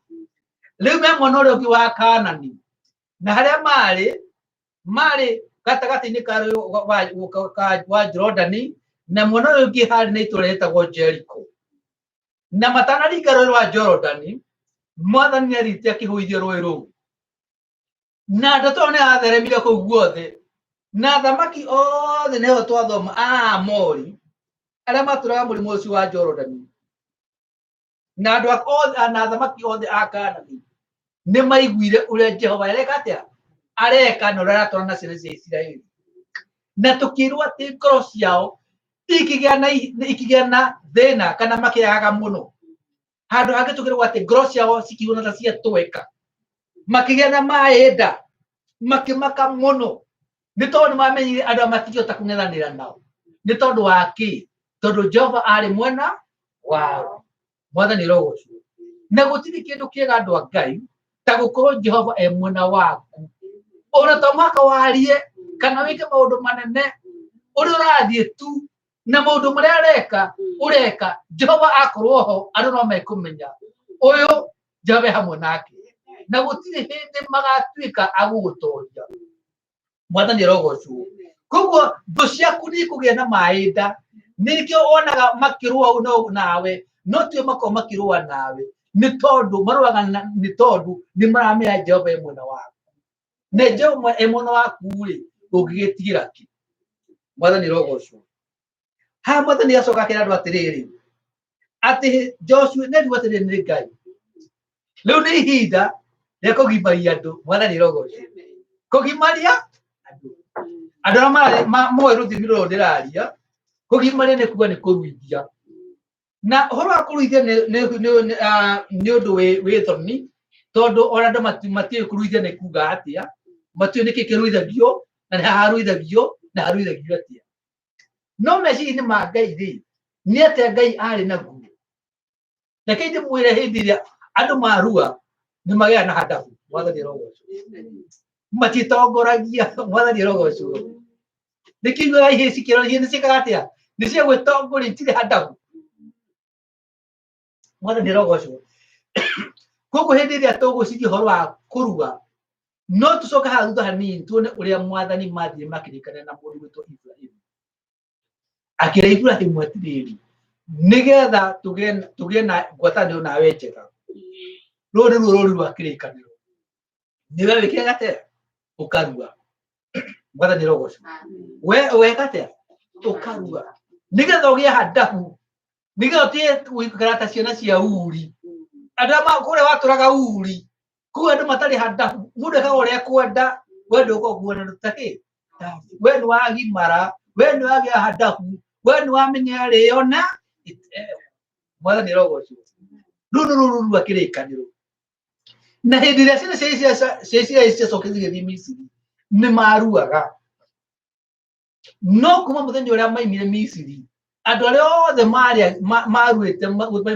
Rĩu me mwena ũrĩa ũngĩ wa Kanani, na harĩa marĩ marĩ gatagatĩ-inĩ ka rũĩ wa Jorodani, na mwena ũyũ ũngĩ harĩ na itũũra rĩtagwo Jeriko. Na matanaringa rũĩ rwa Jorodani, Mwathani nĩathiĩte akĩhũithia rũĩ rũu. Na ndeto ĩyo nĩyatheremire kũu guothe, na athamaki othe nĩho twathoma a Amori arĩa matũraga mũrĩmo ũcio wa Jorodani, na andũ othe na athamaki othe a Kaanani nĩ maiguire ũrĩa Jehova areka atĩa, areka na ũrĩa aratwarana na ciana cia Isiraeli. Na tũkĩrwo atĩ ngoro ciao ikĩgĩa na thĩna kana makĩagaga mũno. Handũ hangĩ tũkĩrwo atĩ ngoro ciao cikiuna ta ciatweka, makĩgĩa na maĩ nda, makĩmaka mũno, nĩ tondũ nĩ mamenyire andũ aya matingĩhota kũng'ethanĩra nao. Nĩ tondũ wa kĩ? Tondũ Jehova arĩ mwena wao. Mwathani arogocwo. Na gũtirĩ kĩndũ kĩega andũ a Ngai ta gũkorwo Jehova e mwena waku. Ona to mũhaka warie kana wĩke maũndũ manene, ũrĩa ũrathiĩ tu na maũndũ marĩa areka ũreka, Jehova akorwo ho andũ no mekũmenya ũyũ Jehova e hamwe nake, na gũtirĩ hĩndĩ magatuĩka a gũgũtoria. Mwathani arogocwo. Koguo thũ ciaku nĩ ikũgĩa na maĩ nda, nĩkĩo wonaga makĩrũa no nawe, no tio makorwo makĩrũa nawe, nĩ tondũ marũaga nĩ tondũ nĩ maramenya Jehova e mwena waku. Na Jehova e mwena waku rĩ, ũngĩgĩtigĩra kĩ? Mwathani arogocwo. Haha Mwathani acoka akĩra andũ atĩrĩrĩ, atĩ Joshua nĩ riu atĩrĩrĩ nĩ Ngai. Rĩu nĩ ihinda rĩa kũgimaria andũ. Mwathani arogocwo. Kũgimaria andũ. Andũ arĩa moĩ rũthiomi rũrũ ndĩraria, kũgimaria nĩ kuga nĩ kũruithia. Na ũhoro wa kũruithia nĩ ũndũ wĩ thoni, tondũ ona andũ matiũĩ kũruithia nĩ kuga atĩa, matiũĩ nĩkĩ kĩruithagio, na nĩ haruithagio, na haruithagio atĩa. No meciria-inĩ ma Ngai rĩ, nĩ atĩa Ngai arĩ naguo? Reke ndĩmwĩre, hĩndĩ ĩrĩa andũ marua nĩ magĩaga na handabu. Mwathani arogocwo. Matitongoragia. Mwathani arogocwo. Nĩkĩo iguaga ihĩĩ cikĩrwo ihĩĩ nĩ ciĩkaga atĩa? Nĩ cia gwĩtongoria, itirĩ handabu. Mwathani arogocwo. Koguo hĩndĩ ĩrĩa tũgwĩciria ũhoro wa kũrua, no tũcoke haha thutha hanini tuone ũrĩa Mwathani mathire makĩrĩkanĩra na mũndũ gwĩtwo Ibrahimu. Akĩra Ibrahimu atĩrĩrĩ, nĩgetha tũgĩe na ngwatanĩro nawe njega, rũrũ nĩruo rũri rwa kĩrĩkanĩro, nĩwe wĩkĩre atĩa? Ũkarua. Mwathani arogocwo. We weka atĩa? Ũkarua, nĩgetha ũgĩe handabu, nĩgetha ũtige gũikara ta ciana cia Uri. Andũ arĩa kũrĩa watũraga Uri, kũu andũ matarĩ handabu, mũndũ ekaga ũrĩa ekwenda, we ndũgũkorwo ta kĩ, we nĩ wagimara, we nĩ wagĩa handabu, we nĩ wamenya rĩo na iteo. Mwathani arogocwo. Rũu nĩ rũru rwa kĩrĩkanĩro. Na hĩndĩ ĩrĩa ciana cia Isiraeli ciacokire cigĩthiĩ Misiri, nĩ maruaga. No kuma mũthenya ũrĩa maimire Misiri, andũ arĩa othe maruĩte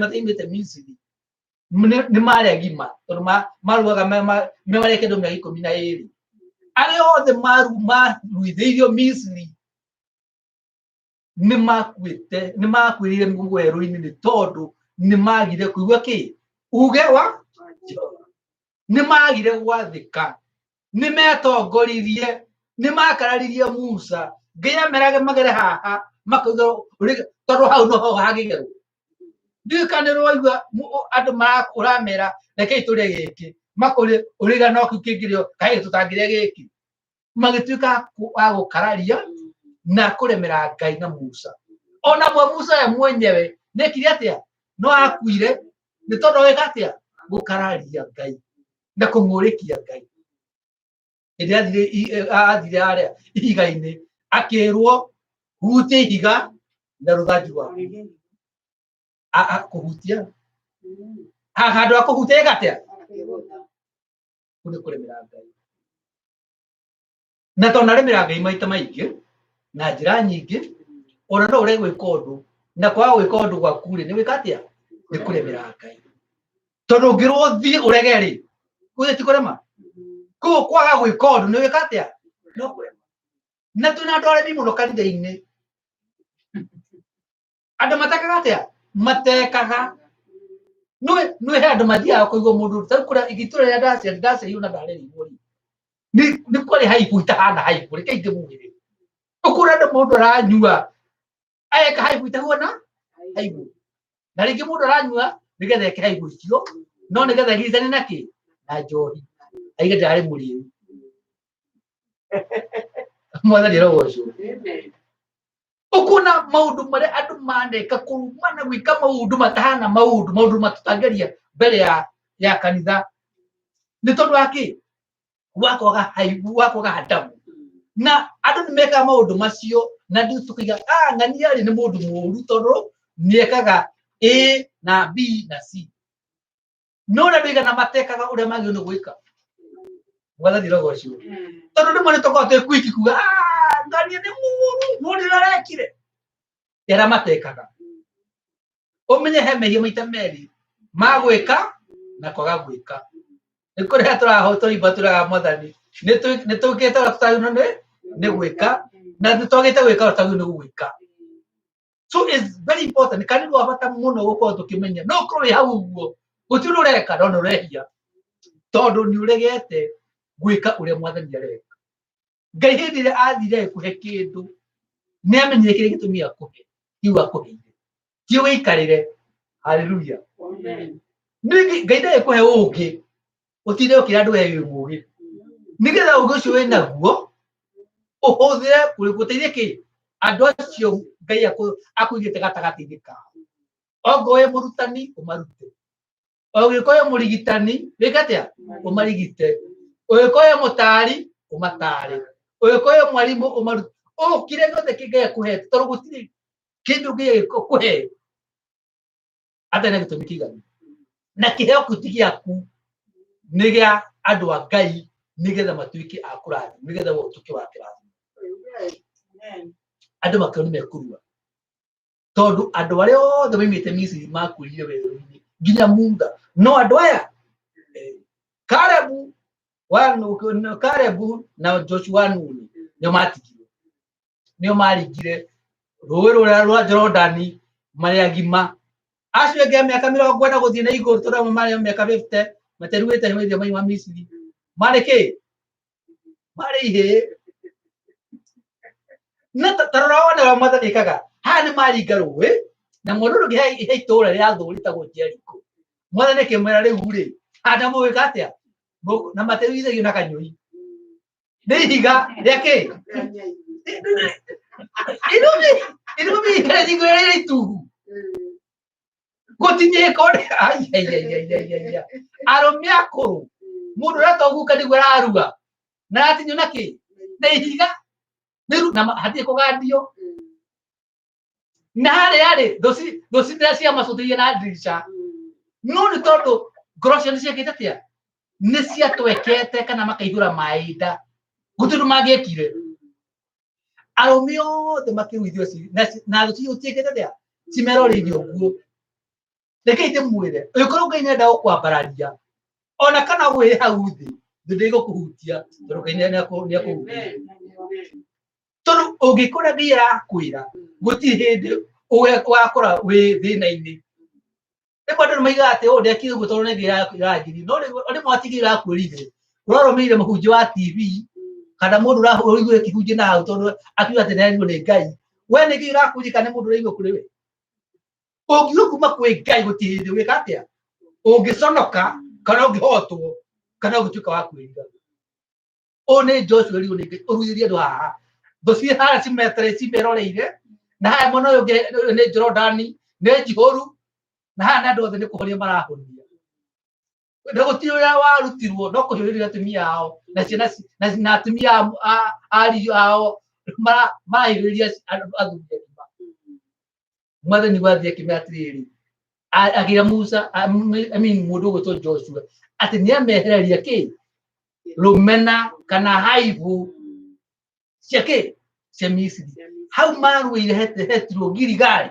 mataimĩte Misiri nĩ marĩ agima, tondũ maruaga me marĩa kĩndũ mĩaka 12. Arĩa othe maruithĩirio Misiri nĩ makuĩte, nĩ makuĩrĩire werũ-inĩ, nĩ tondũ nĩ magire kũigua kĩ uge wa Jehova, nĩ magire gwathĩka, nĩ metongoririe, nĩ makararirie Musa. Ngai amerage magere haha, makauga tondũ hau noho hangĩgerwo. Ndiũĩ kana nĩ ũraigua andũ ũramera rekei tũrĩe gĩkĩ, makũrĩ ũrĩga no kĩu kĩngĩrĩo, kaĩ tũtangĩrĩa gĩkĩ? Magĩtuĩka a gũkararia na kũremera Ngai na Musa. Ona mwe Musa we mwenyewe nĩekire atĩa? No akuire nĩ tondũ wĩka atĩa? Gũkararia Ngai na kũng'ũrĩkia Ngai. Hĩndĩ athire harĩa ihiga-inĩ, akĩrwo hutia ihiga na rũthanju rwaku. Kũhutia Handũ ha kũhutia ĩka atĩa? Kũu nĩ kũremera Ngai. Na tondũ naremera Ngai maita maingĩ na njĩra nyingĩ, ona no ũrege gwĩka ũndũ, na kwaga gwĩka ũndũ gwaku rĩ, nĩ gwĩka atĩa? Nĩ kũremera Ngai. Tondũ ũngĩrwo ũthiĩ ũrege rĩ, gũthiĩ ti kũrema. Koguo kwaga gwĩka ũndũ nĩ gwĩka atĩa? No kũrema. Na twĩna andũ aremi mũno kanitha-inĩ. Andũ matekaga atĩa? Matekaga. Nĩ he andũ mathiaga kũigua mũndũ ta rĩu kũrĩa itũra rĩrĩa ndaciarirwo na ndarerirwo rĩ, nĩ kwarĩ haibũ itahana haibũ, reke ndĩmwĩre. Ũkũra andũ mũndũ aranyua eka haibũ itahuana haibũ, na rĩngĩ mũndũ aranyua nĩgetha eke haibũ icio, no nĩgetha agiritane na kĩ? Na njohi, aige ndarĩ mũrĩu. Mwathani arogocwo. Ũkuona maũndũ marĩa andũ maneka kũrumana gwĩka maũndũ matahana maũndũ, maũndũ matũtangeria mbere ya kanitha, nĩ tondũ wa kĩ? Wa kwaga haibu, wa kwaga hadamu. Na andũ nĩ mekaga maũndũ macio na ndũ tũkaiga, ng'ania rĩ nĩ mũndũ mũũru tondũ nĩekaga A na B na C. No ũrĩa andũ aigana matekaga ũrĩa magĩrĩirwo nĩ gwĩka. Mwathani arogocwo. Tondũ rĩmwe nĩ tũkoragwo twĩ quick kuga, ng'ania nĩ mũũru, no nĩ ũrĩa arekire. Arĩa matekaga. Ũmenye he mehia maita merĩ, ma gwĩka na kwaga gwĩka. Nĩ kũrĩ harĩa tũraimba tũraga Mwathani, nĩ twĩkĩte ũrĩa tũtagĩrĩirwo nĩ gwĩka, na nĩ twagĩte gwĩka ũrĩa tũtagĩrĩirwo nĩ gwĩka. So it's very important, kana nĩ wa bata mũno gũkorwo tũkĩmenya, no ũkorwo wĩ hau ũguo, gũtirĩ ũndũ ũreka, no nĩ ũrehia, tondũ nĩ ũregete gwĩka ũrĩa Mwathani areka. Ngai hĩndĩ ĩrĩa athire agĩkũhe kĩndũ, nĩ amenyire kĩrĩa gĩtũmi akũhe, kĩu akũheire. Ti ũgĩikarĩre. Haleluya. Ningĩ Ngai ndagĩkũhe ũngĩ, ũtinde ũkĩra andũ we wĩ mũũgĩ. Nĩgetha ũũgĩ ũcio wĩ naguo, ũhũthĩre gũteithia kĩ? Andũ acio Ngai akũigĩte gatagatĩ-inĩ kao. Ongorwo wĩ mũrutani, ũmarute. Ũngĩkorwo wĩ mũrigitani, wĩke atĩa? Ũmarigite. Ũngĩkorwo wĩ mũtaari, ũmataare. Ũngĩkorwo wĩ mwarimũ, ũmarute. O kĩrĩa gĩothe Ngai akũhete, tondũ gũtirĩ kĩndũ Ngai angĩkũhe atarĩ na gĩtũmi kĩiganu. Na kĩheo kĩu ti gĩaku, nĩ gĩa andũ a Ngai, nĩgetha matuĩke a kũrathimwo, nĩgetha we ũtuĩke wa kĩrathimo. Andũ makĩona nĩ mekũrua. Tondũ andũ arĩa othe maimĩte Misiri makuĩrire werũ-inĩ nginya Musa, no andũ aya Kalebu na Joshua Nuni nĩo matigirwo, nĩo maringire rũĩ rũrĩa rwa Jorodani marĩ agima. Acio angĩ a mĩaka 40 gũthiĩ na igũrũ, tondũ amwe marĩ a mĩaka 50 materuĩte hĩndĩ ĩrĩa mauma Misiri, marĩ kĩ? Marĩ ihĩĩ. Na ta rora wone ũrĩa Mwathani ekaga. Haha nĩ maringa rũĩ, na mwena ũrĩa ũngĩ he itũũra rĩa thũ rĩtagwo Jeriko. Mwathani akĩmwĩra rĩu rĩ, haha mũgwĩka atĩa? Na materuithagio na kanyũi. Nĩ ihiga rĩa kĩ? Irumi, irumi ihiga rĩa ituhu. Gũtinyĩka ũrĩa, ai, ai, ai, ai, ai, ai, ai. Arũme akũrũ, mũndũ ũrĩa toguka nĩguo ararua, na aratinio na kĩ? Na ihiga. Nĩ na hatirĩ kũgandio. Na harĩa rĩ, thũ nĩ ciamacũthĩirie na ndirica. No nĩ tondũ ngoro ciao nĩ ciekĩte atĩa? Nĩ ciatwekete kana makaihũra maĩ nda. Gũtirĩ ũndũ mangĩekire. Arũme othe makĩruithio na thũ ciũtiĩkĩte atĩa? Cimeroreirie ũguo. Reke ndĩmwĩre, ũngĩkorwo Ngai nĩenda gũkwambararia, ona kana wĩ hau thĩ, thĩ ndĩgũkũhutia, tondũ Ngai nĩekũhutia. Tondũ ũngĩkora Ngai arakwĩra, gũtirĩ hĩndĩ ũgakora wĩ thĩna-inĩ. Rĩmwe andũ nĩmaigaga atĩ, oh, ndekire ũguo tondũ nĩ Ngai aranjĩrire. No rĩmwe watigire ũrakwĩrire, ũrarũmĩrĩire mũhunjia wa TV, kana mũndũ ũraiguire kĩhunjia na hau tondũ akiuga atĩ nĩarirwo nĩ Ngai. We nĩ Ngai ũrakwĩrire kana nĩ mũndũ ũraigua kũrĩ we? Ũngiuga kuma kwĩ Ngai gũtirĩ hĩndĩ wĩka atĩa? Ũngĩconoka kana ũngĩhotwo kana ũngĩtuĩka wa kwĩrira. Ũyũ nĩ Joshua erirwo nĩ Ngai, ũruithĩrie andũ haha. Thũ ciĩ harĩa cimetere cimeroreire, na haha mwena ũyũ ũngĩ nĩ Jorodani, nĩ njihũru, na haha nĩ andũ othe nĩ kũhonia marahonia. Na gũtirĩ ũrĩa warutirwo no kũhiũrĩria atumia ao na ciana na atumia ariũ ao marahiũrĩria athuri agima. Mwathani wathiĩ akĩmera atĩrĩrĩ, Akĩra Musa, I mean mũndũ ũgwĩtwo Joshua, atĩ nĩ amehereria kĩ rũmena kana haibũ cia kĩ cia Misiri. Hau marũĩire hetirwo Giligali.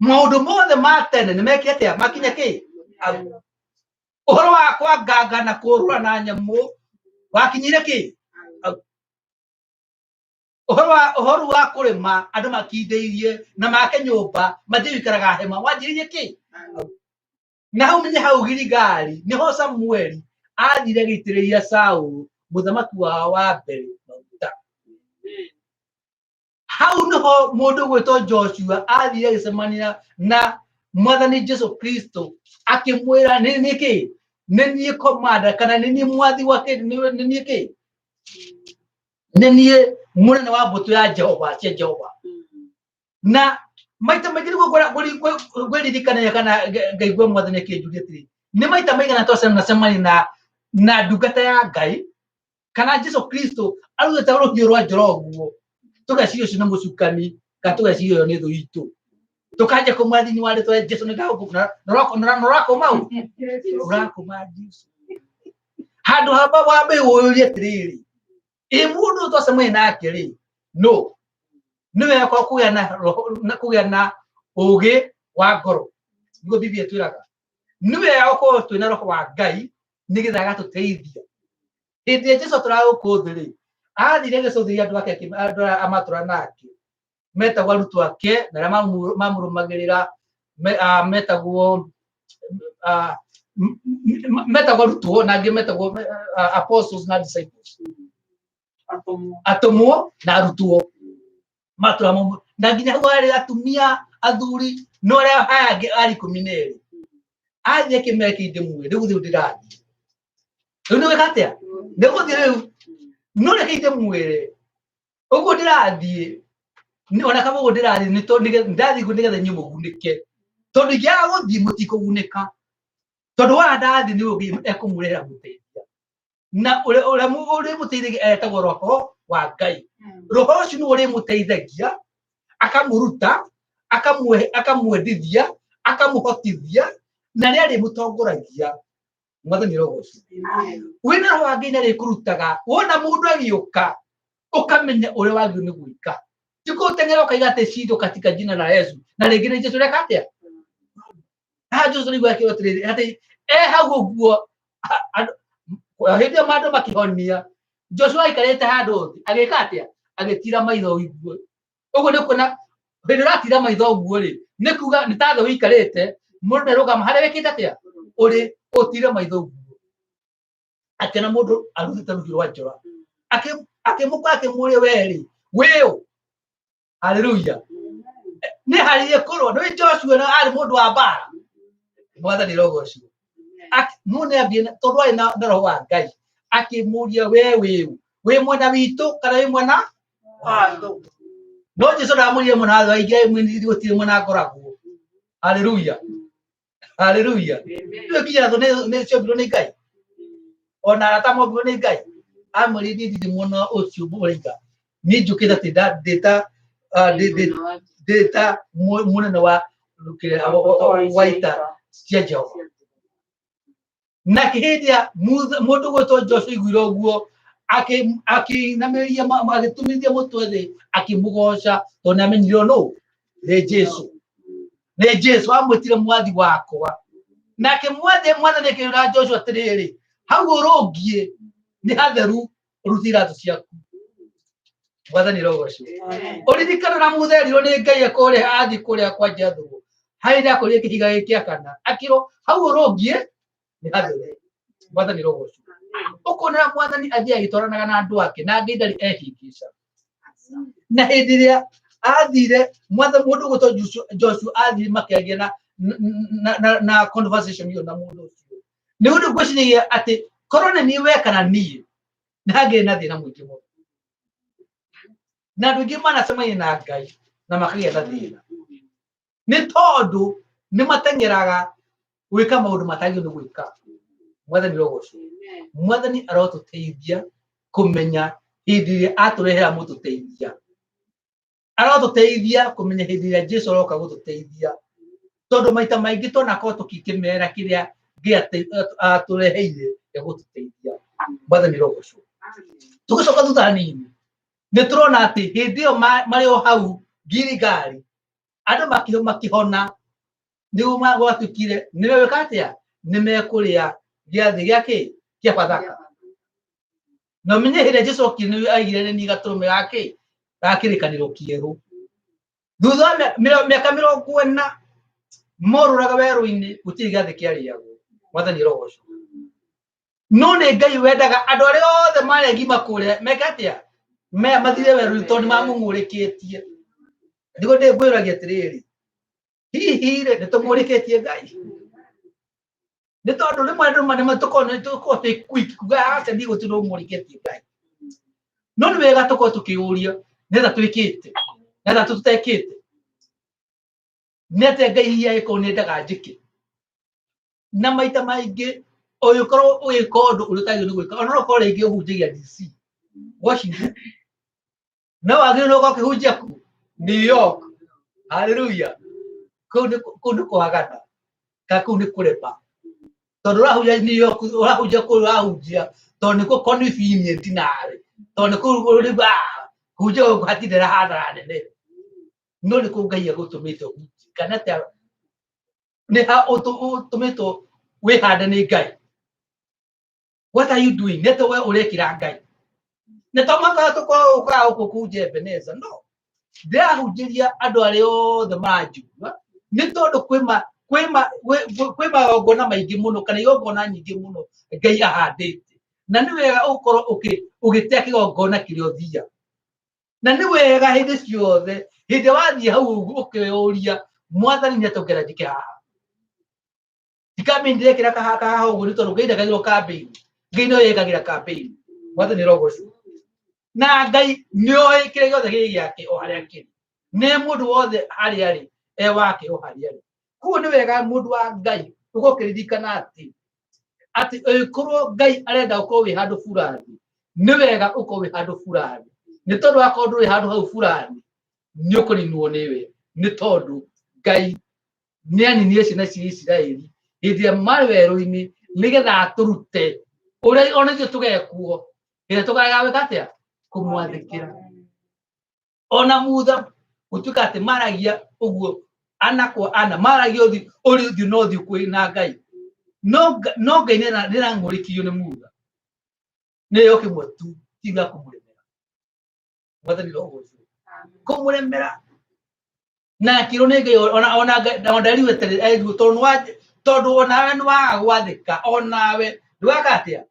Maũndũ mothe ma tene nĩ mekire atĩa? Makinya kĩ? Hau. Ũhoro wa kwanganga na kũrũra na nyamũ wakinyire kĩ? Hau. Ũhoro wa kũrĩma andũ makindĩirie na make nyũmba mathiĩ gũikaraga hema wanjĩrĩirie kĩ? Na hau menye hau Giligali nĩho Samueli athire agĩitĩrĩria Saũlũ mũthamaki wao wa mbere maguta. Hau nĩho mũndũ ũgwĩtwo Joshua athire agĩcemania na Mwathani Jesu Kristo akĩmwĩra nĩ niĩ kĩ? Nĩ niĩ commander kana nĩ niĩ mwathi wa kĩ? Nĩ niĩ kĩ? Nĩ niĩ mũnene wa mbũtũ ya Jehova cia Jehova. Na maita maingĩ nĩguo ngwĩririkanagia kana ngaigua Mwathani akĩnjũria atĩrĩ, nĩ maita maigana twacemania na ndungata ya Ngai kana Jesu Kristo arugĩte rũhiũ rwa njora ũguo, tũgeciria ũcio nĩ mũcukani kana tũgeciria ũyũ nĩ thũ itũ, tũkanjia kũmwĩra thĩinĩ wa rĩtwa rĩa Jesu nĩ ndagũkũma, na ũrakũma ũ? Ũrakũma Jesu. Handũ ha wambe ũyũrie atĩrĩrĩ, ĩ mũndũ ũyũ twacemania nake rĩ, no nĩ wega kwa kũgĩa na roho, na kũgĩa na ũgĩ wa ngoro, nĩguo Biblia ĩtwĩraga. Nĩ wega gũkorwo twĩna roho wa Ngai nĩgetha agatũteithia. Hĩndĩ ĩrĩa Jesu atũraga gũkũ thĩ rĩ, athire agĩcũthĩrĩria andũ ake, andũ arĩa amatũra nake metagwo arutwo ake na arĩa mamũrũmagĩrĩra metagwo metagwo arutwo na angĩ metagwo apostles na disciples, atũmwo na arutwo matũra na nginya hau harĩ atumia athuri no arĩa aya angĩ arĩ 12. Athiĩ akĩmera kĩndĩ mwe rĩu rĩu ndĩrathiĩ rĩu nĩ gwĩka atĩa nĩ gũthiĩ rĩu no reke ndĩmwĩre ũguo ndĩrathiĩ ona kama ũguo ndĩrathiĩ nĩ tondũ ndathiĩ kuo nĩgetha inyuĩ mũgunĩke, tondũ ingĩaga gũthiĩ mũtikũgunĩka, tondũ wa ndathiĩ nĩ ũngĩ ekũmũrehera mũteithia, na ũrĩa ũrĩmũteithagia etagwo roho wa Ngai. Roho ũcio nĩwe ũrĩmũteithagia, akamũruta, akamwendithia, akamũhotithia, na nĩ arĩmũtongoragia. Mwathani arogocwo. Wĩna roho wa Ngai nĩ arĩkũrutaga, wona mũndũ agĩũka ũkamenya ũrĩa wagĩrĩirwo nĩ gwĩka, ti gũteng'era ũkaiga atĩ cindo katika jina la Yesu, na rĩngĩ nĩ Jesu ũreka atĩa. Haha Jesu nĩguo akĩrwo atĩrĩrĩ atĩ e hau ũguo hĩndĩ ĩyo mandũ makĩhonia Joshua aikarĩte handũ thĩ agĩka atĩa, agĩtira maitho ũguo. Ũguo nĩ kuona hĩndĩ ũratira maitho ũguo rĩ, nĩ kuga nĩ ta thĩ ũikarĩte, mũndũ nĩarũgama harĩa wĩkĩte atĩa, ũrĩ ũtire maitho ũguo, akĩona mũndũ arutĩte rũhiũ rwa njora, akĩmũkora akĩmũria, we rĩ wĩũ? Haleluya. Nĩ harĩrie kũrũa nĩ Joshua na arĩ mũndũ wa mbara. Mwathani rogocwo. Mũndũ nĩ ambie tondũ arĩ na roho wa Ngai, akĩmũria, we wĩũ? Wĩ mwena witũ kana wĩ mwena? No Jesu ndamũrire mwena wa thũ, aingĩra mwena gũtirĩ mwena ngoragwo. Haleluya. Haleluya. Nĩ kinya thũ nĩ ciombirwo nĩ Ngai, ona arata mombirwo nĩ Ngai. Amwĩrire niĩ ndirĩ mwena ũcio mũraiga, niĩ njũkĩte atĩ ndĩta ndĩta mũnene wa wa ita cia Jehova. Na hĩndĩ ĩrĩa mũndũ gwĩtwo Joshua aiguire ũguo, akĩinamĩrĩria agĩtumithia mũtwe thĩ akĩmũgoca, tondũ nĩ amenyire nũ nĩ Jesu, nĩ Jesu amwĩtire mwathi wakwa. Nake mwathi mwathani akĩra Joshua atĩrĩrĩ, hau ũrũngiĩ nĩ hatheru, ũrute iratũ ciaku. Mwathani rogocwo. Ũririkana na mutherirwo nĩ Ngai akũrĩa athiĩ kũrĩa kwa Jethro, harĩa ndakorire kĩhiga gĩkĩakana, akĩrwo hau ũrũngiĩ nĩ hatheru. Mwathani rogocwo. Ũkona mwathani athiĩ agĩtwaranaga na andũ ake na Ngai ndarĩ ehĩngĩca. Na hĩndĩ ĩrĩa athire mwathani mũndũ ũgwĩtwo Joshua athire makĩaria na conversation ĩyo na mũndũ ũcio, nĩ ũndũ ngwĩciragia atĩ korwo nĩ niĩ we kana niĩ nĩ hangĩrĩ na thĩna mũingĩ mũno, na andũ aingĩ manacemania na Ngai na makagĩa na thĩna nĩ tondũ nĩ mateng'eraga gwĩka maũndũ matagĩrĩirwo nĩ gwĩka. Mwathani rogocwo. Mwathani arotũteithia kũmenya hĩndĩ ĩrĩa atũrehera mũtũteithia, arotũteithia kũmenya hĩndĩ ĩrĩa Jesu aroka gũtũteithia. Tondũ maita maingĩ twanakorwo tũkĩmera kĩrĩa Ngai atũreheire gĩa gũtũteithia. Mwathani rogocwo. Tũgĩcoka thutha hanini nĩ tũrona atĩ hĩndĩ ĩyo marĩ o hau Giligali andũ makĩhona nĩguo gwatuĩkire nĩ megwĩka atĩa, nĩ mekũrĩa gĩathĩ gĩa kĩ kĩa Bathaka. Na ũmenye hĩndĩ ĩrĩa Jesu okire nĩ aigire nĩ niĩ gatũrũme ga kĩ ga kĩrĩkanĩro kĩerũ. Thutha wa mĩaka 40 morũraga werũ-inĩ gũtirĩ gĩathĩ kĩarĩagwo. Mwathani arogocwo. No nĩ Ngai wendaga andũ arĩa othe marĩ agima kũrĩa meke atĩa, mathire werũ-inĩ tondũ nĩ mamũng'ũrĩkĩtie. Nĩguo ngwĩragia atĩrĩrĩ, hihi rĩ nĩ tũmũrĩkĩtie Ngai? Nĩ tondũ rĩmwe andũ nĩ tũkoragwo twĩ quick kuga aca niĩ gũtirĩ ũmũrĩkĩtie Ngai. No nĩ wega tũkorwo tũkĩũria nĩ atĩa twĩkĩte, nĩ atĩa tũtekĩte, nĩ atĩa Ngai hihi angĩkorwo nĩ endaga njĩke. Na maita maingĩ ũngĩkorwo ũgĩka ũndũ ũrĩa ũtagĩrĩirwo nĩ gwĩka, ona no ũkorwo rĩngĩ ũhunjagia DC, Washington, no wagĩrĩirwo nĩ gũkorwo ũkĩhunjia kũ? New York. Hallelujah. Kũu nĩ kwagana kana kũu nĩ kũrema, tondũ ũrahunjia New York, ũrahunjia kũu ũrahunjia tondũ nĩkuo convenient nawe, tondũ nĩ kũu ũrĩ kũhunjia gũkũ hatirĩ hathara nene. No nĩ kũu Ngai agũtũmĩte ũhunjie, kana atĩa nĩ ha ũtũmĩtwo wĩhande nĩ Ngai. What are you doing? Nĩ atĩa we ũrekĩra Ngai? Nĩ to mũhaka tũkorwo ũkaga gũkũ kũhunjia Ebeneza, no ndĩrahunjĩria andũ arĩa othe maranjigua, nĩ tondũ kwĩ magongona maingĩ mũno kana igongona nyingĩ mũno Ngai ahandĩte, na nĩ wega ũkorwo ũgĩtea kĩgongona kĩrĩa ũthiaga. Na nĩ wega hĩndĩ ciothe hĩndĩ wathiĩ hau ũguo ũkeyũria, Mwathani nĩ atongera njĩke haha, ti campaign ndĩrekĩra kaha kaha ũguo, nĩ tondũ Ngai ndekagĩrwo campaign, Ngai no yekagĩra campaign. Mwathani rogocwo. Na Ngai nĩ oĩ kĩrĩa gĩothe gĩ gĩake o harĩa kĩrĩ, nĩ mũndũ wothe harĩa arĩ e wake o harĩa arĩ. Koguo nĩ wega mũndũ wa Ngai ũkorwo ũkĩririkana atĩ ũngĩkorwo Ngai arenda ũkorwo wĩ handũ fulani, nĩ wega ũkorwo wĩ handũ fulani, nĩ tondũ wakorwo ndũrĩ handũ hau fulani nĩ ũkũninwo nĩwe, nĩ tondũ Ngai nĩ aninire ciana cia Isiraeli hĩndĩ ĩrĩa marĩ werũ-inĩ nĩgetha atũrute ũrĩa ona ithuĩ tũgekwo hĩndĩ ĩrĩa tũkarega gwĩka atĩa, kũmwathĩkĩra. Ona Mutha gũtuĩka atĩ maragia ũguo ana kwa ana, maragia ũthiũ ũrĩ ũthiũ na ũthiũ kwĩ na Ngai, no Ngai nĩ arang'ũrĩkirio nĩ Mutha nĩyo kĩmwe tu tiga kũmũremera. Mwathani rogocwo. Kũmũremera na akĩrwo nĩ Ngai ona Ngai ona ndariwe atĩrĩ, erirwo tondũ tondũ onawe nĩ waga gwathĩka, onawe ndũgaka atĩa,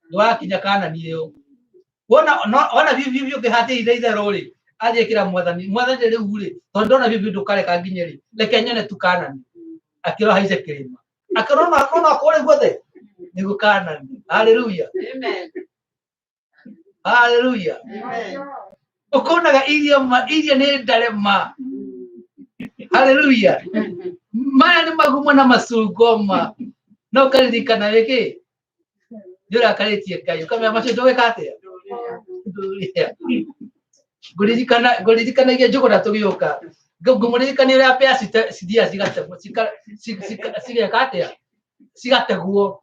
ndũgakinya Kanani ĩyo. Wona ona biũ biũ biũ ũngĩhatĩrĩire itherũ rĩ, athiĩ kĩra Mwathani, Mwathani rĩu rĩ, tondũ ndona biũ biũ ndũkareka nginye rĩ, reke nyone tu Kanani. Akĩrwo haice kĩrĩma, akĩrwo ona kũrĩ guothe nĩguo Kanani. Haleluya. Amen. Haleluya. Amen. Ũkonaga irio ma irio nĩ ndare ma. Haleluya. Maya nĩ magumo na macungwa ma. No ũkaririkana wĩkĩ? Nĩ ũrakarĩtie Ngai. Ũkamenya macio ndũgwĩka atĩa? Ndũrĩa. Ngũririkana ngũririkanagia njũgũna tũgĩũka. Ngũmũririkania ũrĩa mbĩa cithiaga cigategwo cigeka atĩa? Cigategwo.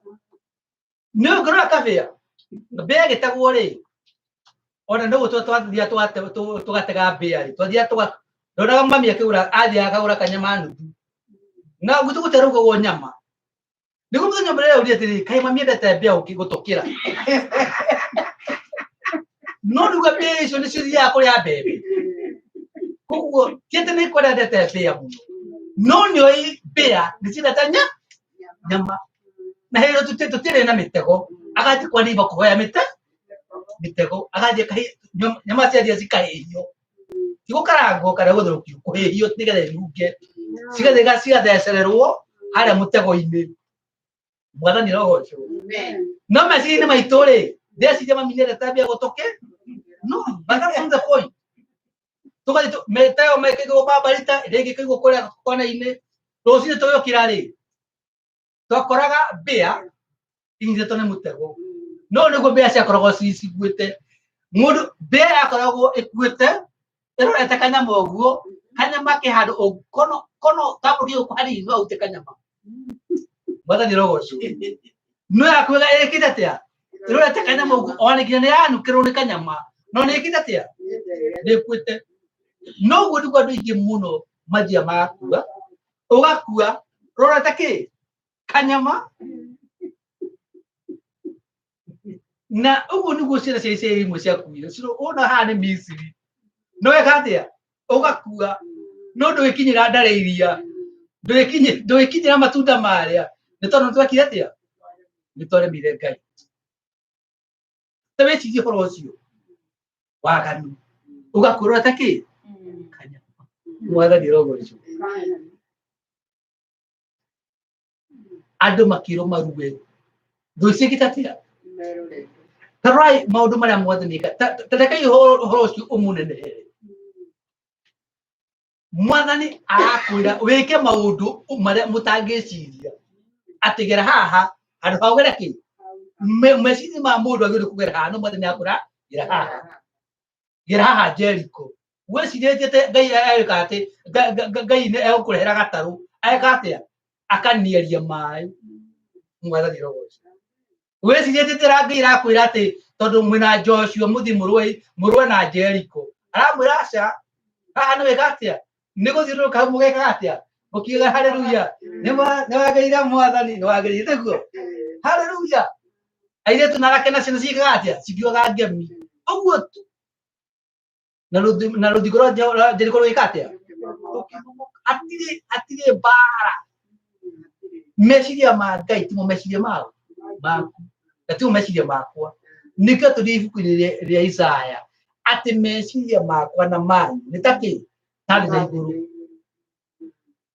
Nĩ ũngĩrora kabĩa, mbĩa ĩgĩtegwo rĩ, ona no gũtua twathiaga tũgatega mbĩa rĩ, twathiaga tũga ndonaga mami akĩgũra, athiaga akagũra kanyama nuthu. Na guitũ gũtiarugagwo nyama. Nĩguo mũthenya ũmwe ndĩreũria atĩrĩrĩ, kaĩ mami endete mbĩa gũtũkĩra? No rĩu mbĩa icio nĩcio ithiaga kũrĩa mbembe. Koguo ti atĩ nĩ kwenda endete mbĩa mũno, no nĩoĩ mbĩa nĩciendete nyama. Na hĩndĩ ĩyo tũtirĩ na mĩtego, agathiĩ kwa neighbor kũhoya mĩtego, agathiĩ nyama ciathiĩ cikahĩhio, ti gũkarangwo kana gũtherũkio, kũhĩhio nĩgetha inunge, cigathiĩ cigathecererwo harĩa mũtego-inĩ. Mwathani arogocwo. No meciria-inĩ maitũ rĩ, ndĩreciria mami nĩendete mbĩa gũtũkĩ, no, but that's not the point. Tũgathiĩ mĩtego ĩkaigwo bambarita, ĩrĩa ĩngĩ ĩkaigwo kũrĩa kona-inĩ, rũcinĩ tũgĩũkĩra rĩ, twakoraga mbĩa inyitĩtwo nĩ mũtego. No nĩguo mbĩa ciakoragwo cikuĩte, mũndũ mbĩa yakoragwo ĩkuĩte Ĩrorete kanyama ũguo, kanyama ke handũ kono kono tambũrũkie guoko hanini no ũrute kanyama. Mwathani arogocwo. No yakwĩra ĩkĩte atĩa? Ĩrorete kanyama ũguo, ona nginya nĩ yanukĩrwo nĩ kanyama, no nĩ ĩkĩte atĩa? Nĩ ĩkuĩte. Noguo nĩguo andũ aingĩ mũno mathiaga magakua, ũgakua rorete kĩ? Kanyama. Na ũguo nĩguo ciana cia Isiraeli imwe ciakuire. Wona haha nĩ Misiri. No weka atĩa? Ũgakua. No ndũgĩkinyĩra ndare iria. Ndũgĩkinyĩra matunda marĩa. Nĩ tondũ nĩ twekire atĩa? Nĩ twaremire Ngai. Ta wĩcirie ũhoro ũcio. Waganu. Ũgakua ũrorete kĩ? Kanyama. Mwathani arogocwo. Andũ makĩrwo marue. Thũ ciĩkĩte atĩa? Ta rorai maũndũ marĩa mwathani eka. Ta rekai ũhoro ũcio ũmũnenehere. Mwathani arakwĩra wĩke maũndũ marĩa mũtangĩciria. Atĩ gera haha, handũ ha ũgere kĩ? Meciria ma mũndũ agĩrĩirwo kũgera haha, no mwathani akwĩra gera haha. Gera haha Jericho. Wĩcirĩtie atĩ Ngai egwĩka atĩ Ngai nĩ egũkũrehera gatarũ. Eka atĩa? Akaniaria maĩ. Mwathani arogocwo. Wĩcirĩtie atĩ Ngai arakwĩra atĩ tondũ mwĩna Joshua mũthiĩ mũrũe mũrũe na Jericho. Aramwĩra aca. Haha nĩ wĩka atĩa? Nĩ gũthiũrũrũka hau mũgekaga atĩa? Mũkiuga haleluya. Nĩ wagĩrĩire mwathani, nĩ wagĩrĩire nĩguo. Haleluya. Airĩtu na anake nacio nĩ ciĩkaga atĩa? Cikiugaga ngemi. Ũguo tu. Na rũthingo rwa Jeriko rũgĩka atĩa? Rũkĩmomoka. Hatirĩ mbara. Meciria ma Ngai timo meciria mao maku na timo meciria makwa. Nĩkĩo tũthiĩ ibuku-inĩ rĩa Isaya atĩ meciria makwa na manyu nĩ ta kĩ? Ta thĩ na igũrũ.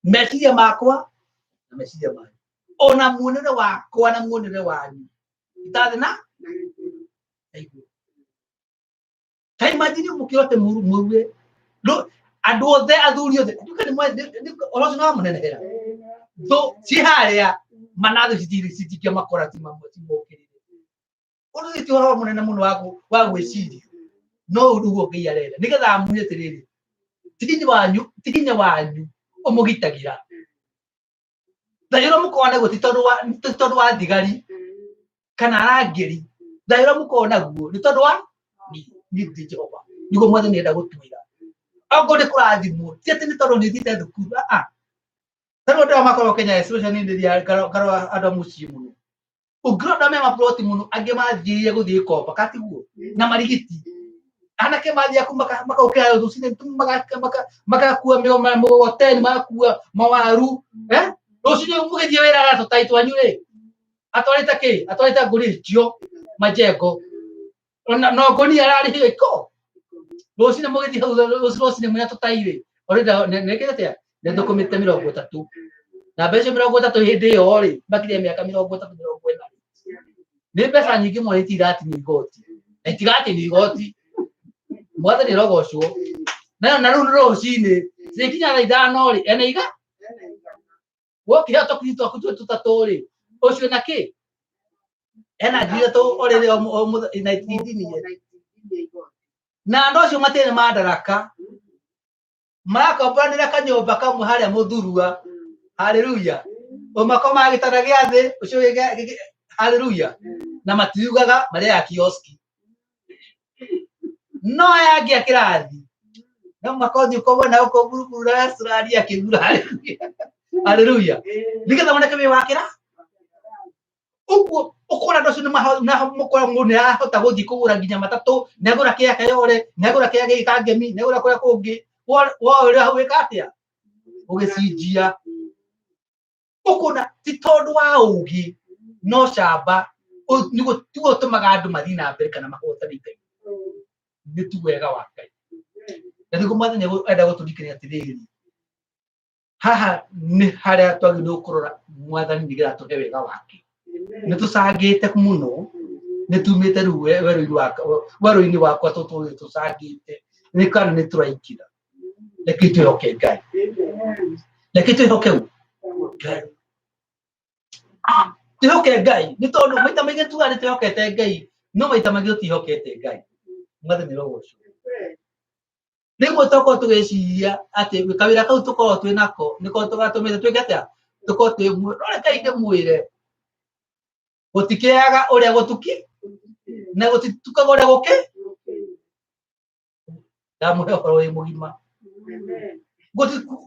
Meciria makwa na meciria manyu ona muonere wakwa na muonere wanyu ta thĩ na igũrũ. Ta imagine mũkĩrote mũrue andũ othe athuri othe nduka nĩ ũhoro ũcio nĩ wamũnenehera thũ ci harĩa manathu citingia makora cimokĩrĩre ũndũ ũcio ti ũhoro mũnene mũno wa gwĩciria no ũndũ ũguo Ngai arenda nĩgetha amunye atĩrĩrĩ ti hinya wanyu ũmũgitagĩra thayũ ũrĩa mũkoragwo naguo ti tondũ wa thigari kana arangĩri thayũ ũrĩa mũkoragwo naguo nĩ tondũ wa niĩ ndĩ Jehova nĩguo mwathani enda gũtwĩra okorwo nĩ kũrathimwo ti atĩ nĩ tondũ nĩ thiĩte thukuru aa ta rĩu andũ aya makoragwo Kenya especially nĩ thiaga ngarora andũ a mũciĩ mũno ũngĩrora me maploti mũno angĩ mathiĩre gũthiĩ komba katiguo na marigiti anake mathiaga kuu makaũkĩra rũcinĩ magakua mĩgogoteni magakua mawaru eh rũcinĩ mũgĩthiĩ wĩra na tũtai twanyu rĩ atwarĩte kĩ atwarĩte ngũri icio majengo ona no ngũnia ararĩhio iko rũcinĩ mũgĩthiĩ hau rũcinĩ mwĩna tũtai rĩ already nĩkĩte atĩa nĩthũkũmĩte 30 na mbeca 30 hĩndĩ ĩyo rĩ makĩria mĩaka 30 40 rĩ nĩ mbeca nyingĩ mũno itigatinio igoti na itigatinio igoti mwathani arogocwo na rĩu nĩ rũcinĩ cikinya thaa 5 rĩ ena iga wokire tũkiri twaku twĩ tũtatũ rĩ ũcio na kĩ ena 3,000 orĩrĩ na itindinie na andũ acio matirĩ madaraka marakomboranĩra kanyũmba kamwe harĩa mũthurua haleluya ũmakomaga gĩtanda gĩa thĩ ũcio haleluya na matiugaga marĩaga kioski no aya angĩ a kĩrathi no mũhaka ũthiĩ ũkomwo na gũkũ buruburu na restaurant akĩgura haleluya haleluya nĩgetha woneke wĩ wa kĩra ũguo ũkona andũ acio nĩmũkora mũndũ nĩarahota gũthiĩ kũgũra nginya matatũ nĩagũra kĩa Kayole nĩagũra kĩa Gĩkangemi nĩagũra kũrĩa kũngĩ woĩra hau wĩka atĩa ũgĩcinjia ũkona ti tondũ wa ũgĩ no camba nĩguo tiguo ũtũmaga andũ mathiĩ na mbere kana mahotane Ngai nĩ tu wega wa Ngai na nĩguo mwathani enda gũtũrikania atĩrĩrĩ haha nĩ harĩa twagĩrĩirwo kũrora mwathani nĩgetha atũhe wega wake nĩ tũcangĩte mũno nĩ tumĩte rĩu werũ-inĩ wakwa tũcangĩte nĩ kana nĩ tũraingĩra reke twĩhoke Ngai reke twĩhoke Ngai twĩhoke Ngai nĩ tondũ maita maingĩ tugaga nĩ twĩhokete Ngai no maita maingĩ tũtiĩhokete Ngai mwathani arogocwo. Rĩmwe tokorwo tũgĩciria atĩ kawĩra kau tũkoragwo twĩ nako nĩko tũgatũmĩte twĩke atĩa, tũkorwo twĩ muoyo. No rekei ndĩmwĩre, gũtikĩaga ũrĩa gũtuki na gũtitukaga ũrĩa gũkĩ. Ndamũhe ũhoro wĩ mũgima.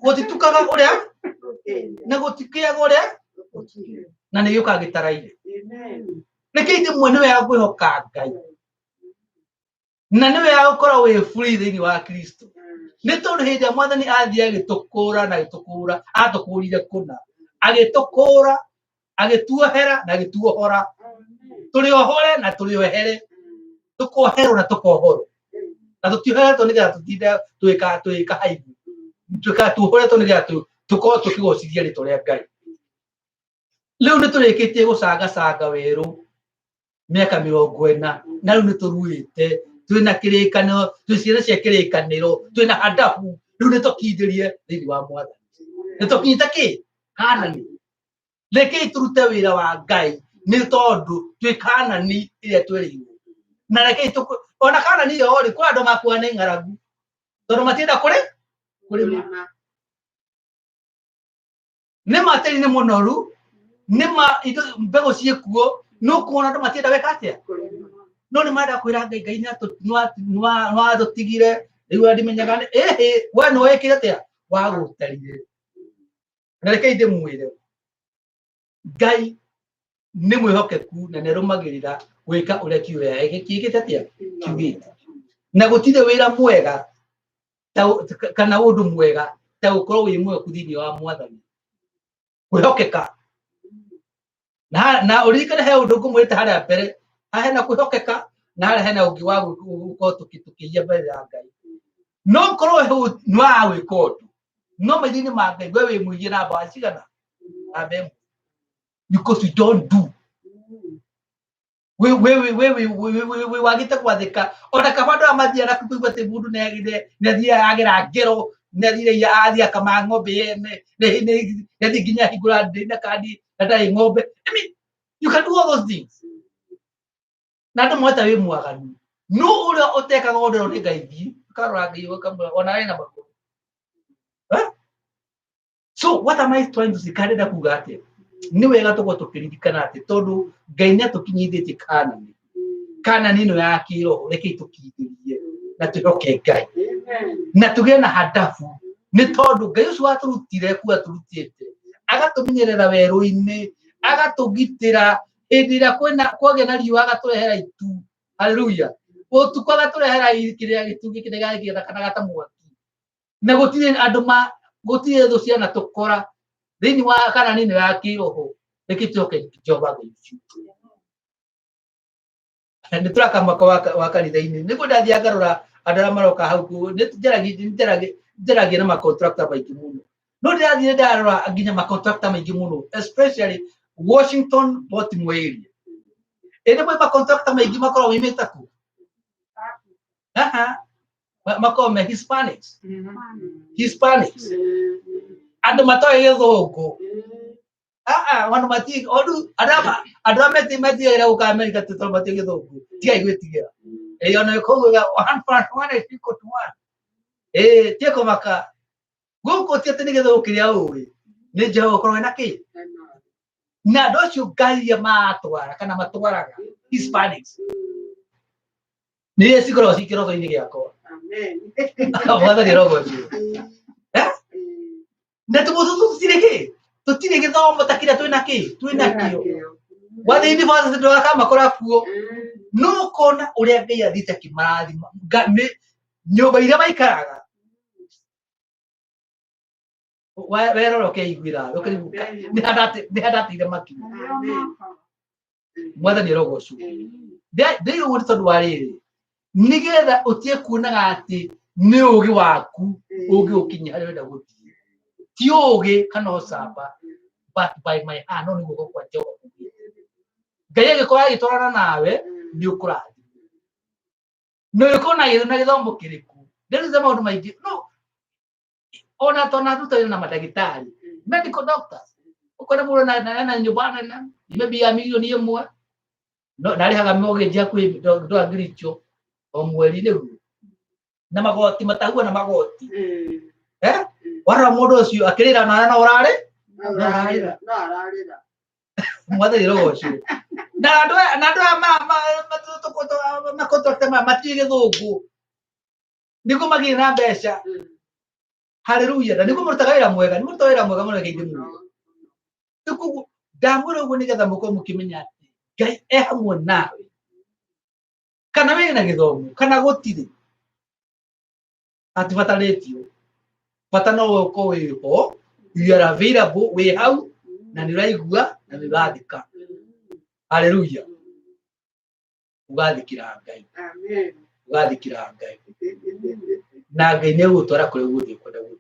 Gũtitukaga ũrĩa na gũtikĩaga ũrĩa na nĩ gĩũkaga gĩtaraire. Rekei ndĩmwe, nĩ wega kwĩhoka Ngai na nĩ wega gũkorwo wĩ free thĩinĩ wa Kristo, nĩ tondũ hĩndĩ ĩrĩa mwathani athiĩ agĩtũkũra na agĩtũkũra, atũkũrire kũna, agĩtũkũra, agĩtuohera na agĩtuohora. Tũrĩ ohore na tũrĩ ohere, tũkoherwo na tũkohorwo, na tũtioheretwo nĩgetha tũtinde twĩka haibu, twĩka tuohoretwo nĩgetha tũkorwo tũkĩgocithia rĩtwa rĩa Ngai. Rĩu nĩ tũrĩkĩtie gũcangacanga werũ mĩaka 40, na rĩu nĩ tũruĩte, twĩna kĩrĩkanĩro, twĩ ciana cia kĩrĩkanĩro, twĩna hadabu. Rĩu nĩ tũkindĩrie thĩinĩ wa mwathani, nĩ tũkinyĩte kĩ Kanani. Rekei tũrute wĩra wa Ngai, nĩ tondũ twĩ Kanani ĩrĩa twĩrĩirwo. Na rekei ona Kanani ĩyo rĩ, kwĩ andũ makua nĩ ng'aragu tondũ matienda kũrĩ kũrĩma. Nĩ ma tĩri nĩ mũnoru, nĩ ma indo mbegũ ciĩkuo, no kuona andũ matienda weka atĩa, no nĩ marenda kwĩra Ngai, Ngai nĩwatũtigire, rĩu andimenyaga ĩhĩ we nĩ wekire atĩa wagũtarire. Na rekei ndĩmwĩre, Ngai nĩ mwĩhokeku na nĩ arũmagĩrĩra gwĩka ũrĩa kiugo gĩake kĩĩkĩte atĩa, kiugĩte. Na gũtirĩ wĩra mwega kana ũndũ mwega ta gũkorwo wĩ mweku thĩinĩ wa mwathani, kwĩhokeka. Na ũririkane he ũndũ ngũmwĩrĩte harĩa mbere, haha hena kwĩhokeka na harĩa hena ũngĩ wa gũkorwo tũkĩiya mbere ya Ngai. No ũkorwo nĩ wa gwĩka ũndũ, no maitho-inĩ ma Ngai we wĩ mũiye na mbawa cigana, namba ĩmwe, because you don't do we we we we we we we we wagite gwathĩka. Ona kaba andũ aya mathiaga na kũigua atĩ mũndũ nĩ athiaga agera ngero, nĩ athire athiĩ akama ng'ombe yene, nĩ athiĩ nginya ahingũra ndĩ na kandi na ndarĩ ng'ombe. I mean, you can do all those things na andũ mota wĩ mwaganu, no ũrĩa ũtekaga ũndũ nĩ Ngai thiĩ ũkarora Ngai ũkamwĩra ona arĩ na magũrũ. Eh? So what am I trying to say? Karenda kuga atĩa? Nĩ wega tũkorwo tũkĩririkana atĩ tondũ Ngai nĩ atũkinyithĩtie Kanani, Kanani ĩno ya kĩroho, rekei tũkindĩrie na twĩhoke Ngai na tũgĩe na hadabu, nĩ tondũ Ngai ũcio watũrutire kuo atũrutĩte, agatũmenyerera werũ-inĩ, agatũgitĩra hĩndĩ ĩrĩa kwĩna kwagĩa na riũa, agatũrehera itu, haleluya, ũtukũ agatũrehera kĩrĩa gĩtugĩ kĩrĩa gĩthakanaga ta mwaki. Na gũtirĩ andũ ma gũtirĩ thũ ciana tũkora thĩinĩ wa Kanani ĩno ya kĩroho. Reke tũcoke Jehova Ngai ũcio. Nĩ tũraka mwaka wa kanitha-inĩ, nĩguo ndathiĩ ngarora andũ arĩa maroka hau nĩ njaragia na macontractor maingĩ mũno, no ndĩrathiĩ ndarora nginya macontractor maingĩ mũno, especially Washington Baltimore area. Ĩndĩ mwĩ macontractor maingĩ makoragwo maimĩte kũ? Aha, makoragwo me Hispanics, Hispanics, andũ matoĩ gĩthũngũ. Ah, andũ mati ondu andũ andũ arĩa metigagĩra gũka America ti tondũ matiũĩ gĩthũngũ. Tigai gwĩtigĩra. Ĩĩ, ona kũu one plus one is equal to one. Ĩĩ, tie kũmaka gũkũ, ti atĩ nĩ gĩthũngũ kĩrĩa ũĩ, nĩ Jehova ũkorwo wĩna kĩ na andũ acio ngari iria matwara kana matwaraga Hispanics nĩ iria cikoragwo ci kĩroto-inĩ gĩakwa. Mwathani arogocwo. Na tũmũtũ tũtirĩ kĩ, tũtirĩ gĩthomo ta kĩrĩa twĩna kĩ, twĩna kĩo wathiĩ university ndũgakamakora kuo, no ũkona ũrĩa Ngai athiĩte akĩmarathima. Nyũmba iria maikaraga, werora ũkeiguĩra thĩ, ũkaigua nĩ handateire makinya. Mwathani arogocwo. Ndĩrĩ ũguo nĩ tondũ wa rĩrĩ, nĩgetha ũtige kuonaga atĩ nĩ ũgĩ waku ũngĩgũkinyia harĩa ũrenda gũthiĩ. Ti ũgĩ kana ũcamba, but by my hand, no nĩ guoko kwa Jehova kuugĩte. Ngai angĩkorwo agĩtwarana nawe, nĩ ũkũrathimwo. Na ũngĩkorwo na gĩthomo kĩrĩkũ, ndĩrute maũndũ maingĩ, no ona tona tutari na madagitari, medical doctors, ukona mũndũ na nyũmba nene maybe ya milioni 1, no narĩhaga mortgage hakuhĩ dola 100 o mweri nĩguo. Na magoti matahua na magoti eh warora mũndũ ũcio akĩrĩra na no ũrarĩ No ararĩra. No ararĩra. Mwathani rũgocwo. Na andũ aya na andũ aya makontrakta maya matirĩ gĩthũngũ nĩguo magĩe na mbeca. Haleluya. Na nĩguo marutaga wĩra mwega, nĩ marutaga wĩra mwega mũno. Reke ndĩmwĩre. Rĩu koguo ndamwĩra ũguo nĩgetha mũkorwo mũkĩmenya atĩ Ngai e hamwe nawe, kana wĩna gĩthomo kana gũtirĩ, hatibatarĩtio. Bata no ũkorwo wĩ ho, you are available, wĩ hau na nĩ ũraigua na nĩ ũrathĩka. Haleluya. Ũgathĩkĩra Ngai. Amen. Ũgathĩkĩra Ngai na Ngai nĩ egũgũtwara kũrĩa guothe ũkwenda gũthiĩ.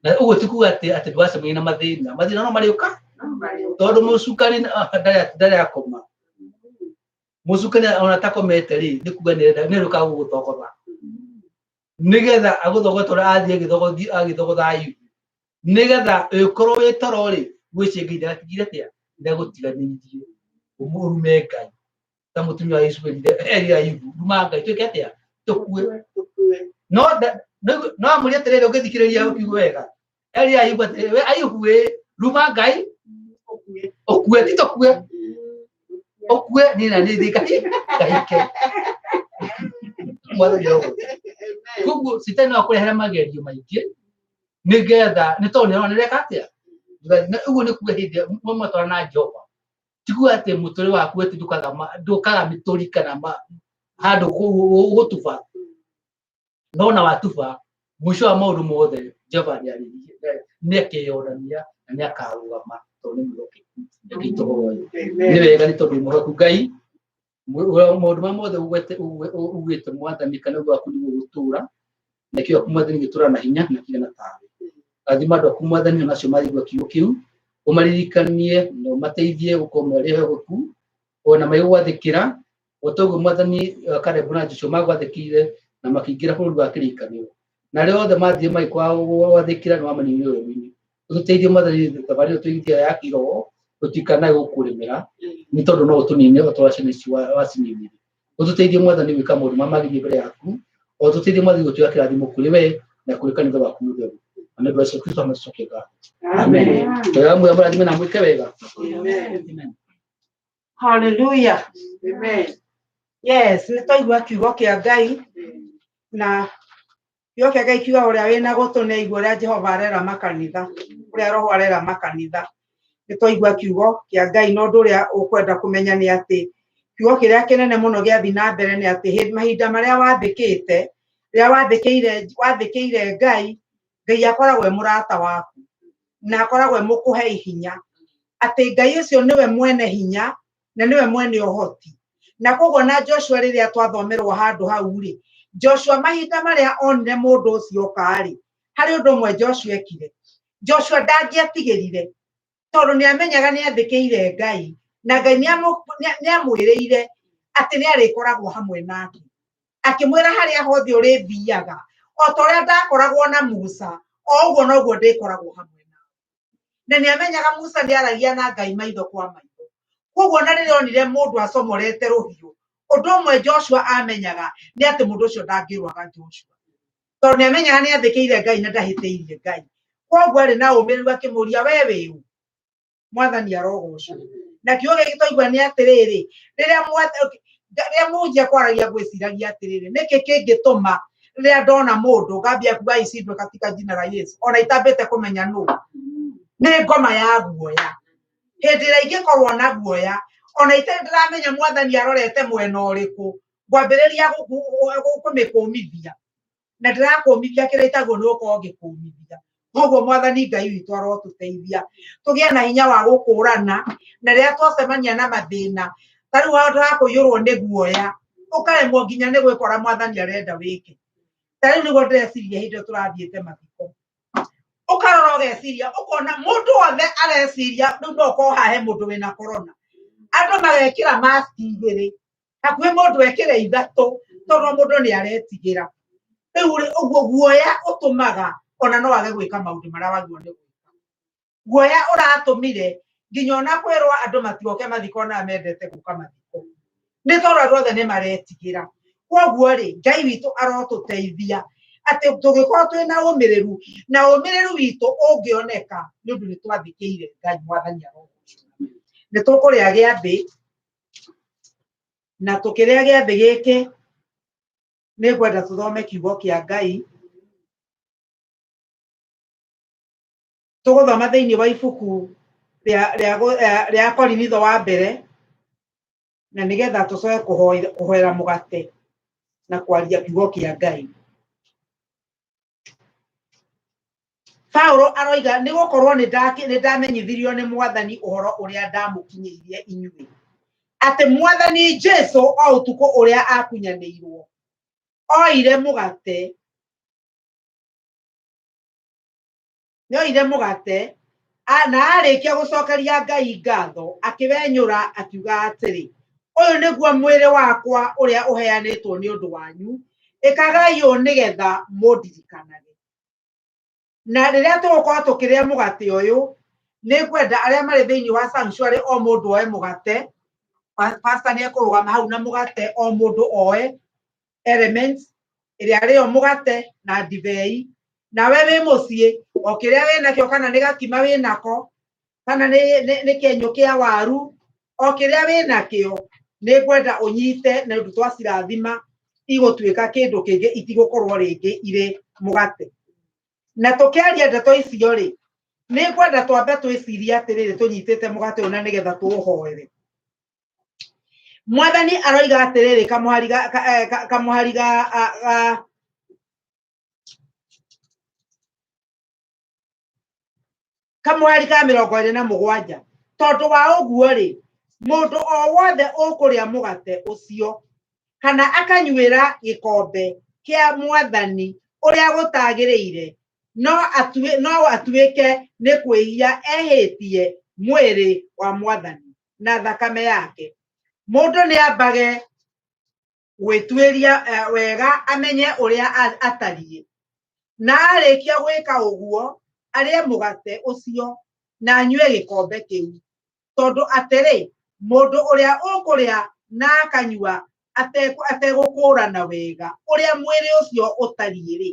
Na ũguo ti kuga atĩ ndwacemania na mathĩna. Mathĩna no marĩũka. No marĩũka. Tondũ mũcukani ndarĩ akoma. Mũcukani ona atakomete rĩ, nĩ kuga nĩ arenda gũgũthogotha nĩgetha agũthogothe ũrĩa athiĩ agĩthogotha Ayubu, nĩgetha ĩkorwo wĩ toro rĩ, gwĩciria Ngai ndagatigire atĩa, ndagũtiganĩirie. Ũrume Ngai ta mũtumia wa Yusufu erire Ayubu, ruma Ngai twĩke atĩa, tũkue. Tũkue. No no amũrie atĩrĩrĩ, ũngĩthikĩrĩria ũkiuga wega, erire Ayubu atĩrĩrĩ, we Ayubu ĩ, ruma Ngai Ũkue. Ũkue, ti tũkue, ũkue niĩ na niĩ thiĩ kahike. Mwathani arogocwo. Amen. Koguo citani no akũrehere magerio maingĩ nĩgetha nĩ tondũ nĩarona nĩreka atĩa. Na ũguo nĩ kuga hĩndĩ ĩrĩa mwatwara na Jehova, ti kuga atĩ mũtũrĩre waku atĩ ndũkaga mĩtũri kana handũ ũgũtuba. No na watuba, mũico wa maũndũ mothe Jehova nĩakeyonania na nĩakarũgama tondũ nĩ mwĩhokeku. Reke tũhoe. Amen. Nĩ wega nĩ tondũ mwĩhokeku Ngai. Maũndũ marĩa mothe ugĩte Mwathani kana ũguo waku nĩguo gũtũra na kĩo aku Mwathani gĩtũra na hinya na kĩgĩa na tawe. Rathima andũ aku Mwathani, ona acio maraigua kiugo kĩu, ũmaririkanie na ũmateithie gũkorwo marĩ ehokeku ona magĩgwathĩkĩra o ta ũguo Mwathani Kalebu na Joshua magwathĩkĩire na makĩingĩra bũrũri wa kĩrĩkanĩro. Na arĩa othe mathiĩ magĩkwaga gwathĩkĩra nĩ wamaninire werũ-inĩ. Ũtũteithie Mwathani thabarĩ ĩno tũgĩthiĩ ya kĩroho tũtikanae gũkũremera nĩ tondũ no ũtũnine o ta ũrĩa ciana ici wacininire. Ũtũteithie Mwathani gwĩka maũndũ marĩa magĩrĩire mbere yaku, o ũtũteithie Mwathani gũtuĩka kĩrathimo kũrĩ we na kũrĩ kanitha waku mũtheru. Na nĩ ũndũ wa Jesũ Kristo amũcokie ngatho. Amen. Ngai wa muoyo amũrathime na amwĩke wega. Amen. Amen. Hallelujah. Amen. Yes, nĩ twaigua kiugo kĩa Ngai na kiugo kĩa Ngai kiuga ũrĩa wĩna gũtũ nĩ aigue ũrĩa Jehova arera makanitha, ũrĩa Roho arera makanitha. Nĩ twaigua kiugo kĩa Ngai, na ũndũ ũrĩa ũkwenda kũmenya nĩ atĩ kiugo kĩrĩa kĩnene mũno gĩathiĩ na mbere nĩ atĩ mahinda marĩa wathĩkĩte, rĩrĩa wathĩkĩire Ngai, Ngai akoragwo e mũrata waku na akoragwo e mũkũhe hinya, atĩ Ngai ũcio nĩwe mwene hinya na nĩwe mwene ũhoti. Na koguo na Joshua rĩrĩa twathomerwo handũ hau rĩ, Joshua mahinda marĩa onire mũndũ ũcio oka rĩ, harĩ ũndũ ũmwe Joshua ekire. Joshua ndangĩetigĩrire tondũ nĩ amenyaga nĩ athĩkĩire Ngai na Ngai nĩ amwĩrĩire atĩ nĩ arĩkoragwo hamwe nake. Akĩmwĩra harĩa hothe ũrĩthiaga, o ta ũrĩa ndakoragwo na Musa, o ũguo noguo ndĩkoragwo hamwe nawe. Na nĩ amenyaga Musa nĩ aragia na Ngai maitho kwa maitho. Koguo na rĩrĩa onire mũndũ acomorete rũhiũ, ũndũ ũmwe Joshua amenyaga nĩ atĩ mũndũ ũcio ndangĩũraga Joshua. Tondũ nĩ amenyaga nĩ athĩkĩire Ngai na ndahĩtĩirie Ngai. Koguo arĩ na ũmĩrĩru akĩmũria, we wĩ ũ? Mwathani arogocwo. Na kiugo gĩkĩ twaigua nĩ atĩrĩrĩ, rĩrĩa mũhunjia kwaragia ngwĩciragia atĩrĩrĩ, nĩkĩ kĩngĩtũma rĩrĩa ndona mũndũ ngambia kuga icindwe katika jina la Yesu, ona itambĩte kũmenya nũ? Nĩ ngoma ya guoya. Hĩndĩ ĩrĩa ingĩkorwo na guoya, ona itarĩ ndĩramenya Mwathani arorete mwena ũrĩkũ, ngwambĩrĩria kũmĩkũmithia. Na ndĩrakũmithia kĩrĩa itagwo nĩ gũkorwo ngĩkũmithia. Koguo Mwathani Ngai witũ arotũteithia tũgĩe na hinya wa gũkũrana, na rĩrĩa twacemania na mathĩna, ta rĩu handũ ha kũiyũrwo nĩ guoya, ũkaremwo nginya nĩ gwĩkora Mwathani arenda wĩke. Ta rĩu nĩguo ndĩreciria hĩndĩ ĩyo tũrathiĩte mathiko. Ũkarora ũgeciria, ũkona mũndũ wothe areciria rĩu no ũkorwo haha he mũndũ wĩna corona. Andũ magekĩra mask igĩrĩ, hakuhĩ mũndũ ekĩre ithatũ, tondũ mũndũ nĩ aretigĩra. Rĩu rĩ, ũguo guoya ũtũmaga ona no age gwĩka maũndũ marĩa wagĩrĩirwo nĩ gwĩka. Guoya ũratũmire nginya ona kwĩrwo andũ matigoke mathiko na mendete gũka mathiko. Nĩ tondũ andũ othe nĩ maretigĩra. Koguo rĩ, Ngai witũ arotũteithia atĩ tũngĩkorwo twĩna ũmĩrĩru, na ũmĩrĩru witũ ũngĩoneka nĩ ũndũ nĩ twathĩkĩire Ngai mwathani arogocwo. Nĩ tũkũrĩa gĩathĩ, na tũkĩrĩa gĩathĩ gĩkĩ nĩ ngwenda tũthome kiugo kĩa Ngai. Tũgũthoma thĩinĩ wa ibuku rĩa Korinitho wa mbere, na nĩgetha tũcoke kũhoera mũgate na kwaria kiugo kĩa Ngai. Paulo aroiga nĩ gũkorwo nĩ ndamenyithirio nĩ mwathani ũhoro ũrĩa ndamũkinyĩirie inyuĩ, atĩ mwathani Jesu o ũtukũ ũrĩa akunyanĩirwo oire mũgate, nĩoire mũgate na arĩkia gũcokeria Ngai ngatho akĩwenyũra akiuga atĩrĩ, ũyũ nĩguo mwĩrĩ wakwa ũrĩa ũheanĩtwo nĩ ũndũ wanyu, ĩkagai ũũ nĩgetha mũndirikanage. Na rĩrĩa tũgũkorwo tũkĩrĩa mũgate ũyũ, nĩ ngwenda arĩa marĩ thĩinĩ wa sanctuary o mũndũ oe mũgate. Pastor nĩ ekũrũgama hau na mũgate, o mũndũ oe elements ĩrĩa arĩo mũgate na ndibei. Nawe wĩ mũciĩ o kĩrĩa wĩ nakĩo, kana nĩ gakima wĩ nako, kana nĩ kĩenyũ kĩa waru, o kĩrĩa wĩ nakĩo nĩ ngwenda ũnyite, na ũndũ twacirathima igũtuĩka kĩndũ kĩngĩ, itigũkorwo rĩngĩ irĩ mũgate. Na tũkĩaria ndeto icio rĩ, nĩ ngwenda twambe twĩcirie atĩrĩrĩ, tũnyitĩte mũgate ũyũ na nĩgetha tũũhoere. Mwathani aroiga atĩrĩrĩ, kamũhari ga kamũhari ka 27, tondũ wa ũguo rĩ, mũndũ o wothe ũkũrĩa mũgate ũcio kana akanyuĩra gĩkombe kĩa mwathani ũrĩa gũtagĩrĩire, no atuĩke nĩ kwĩhia ehĩtie mwĩrĩ wa mwathani na thakame yake. Mũndũ nĩ ambage gwĩtuĩria wega amenye ũrĩa atariĩ, na arĩkia gwĩka ũguo arĩe mũgate ũcio na anyue gĩkombe kĩu. Tondũ atĩrĩ, mũndũ ũrĩa ũkũrĩa na akanyua ategũkũrana wega ũrĩa mwĩrĩ ũcio ũtariĩ rĩ,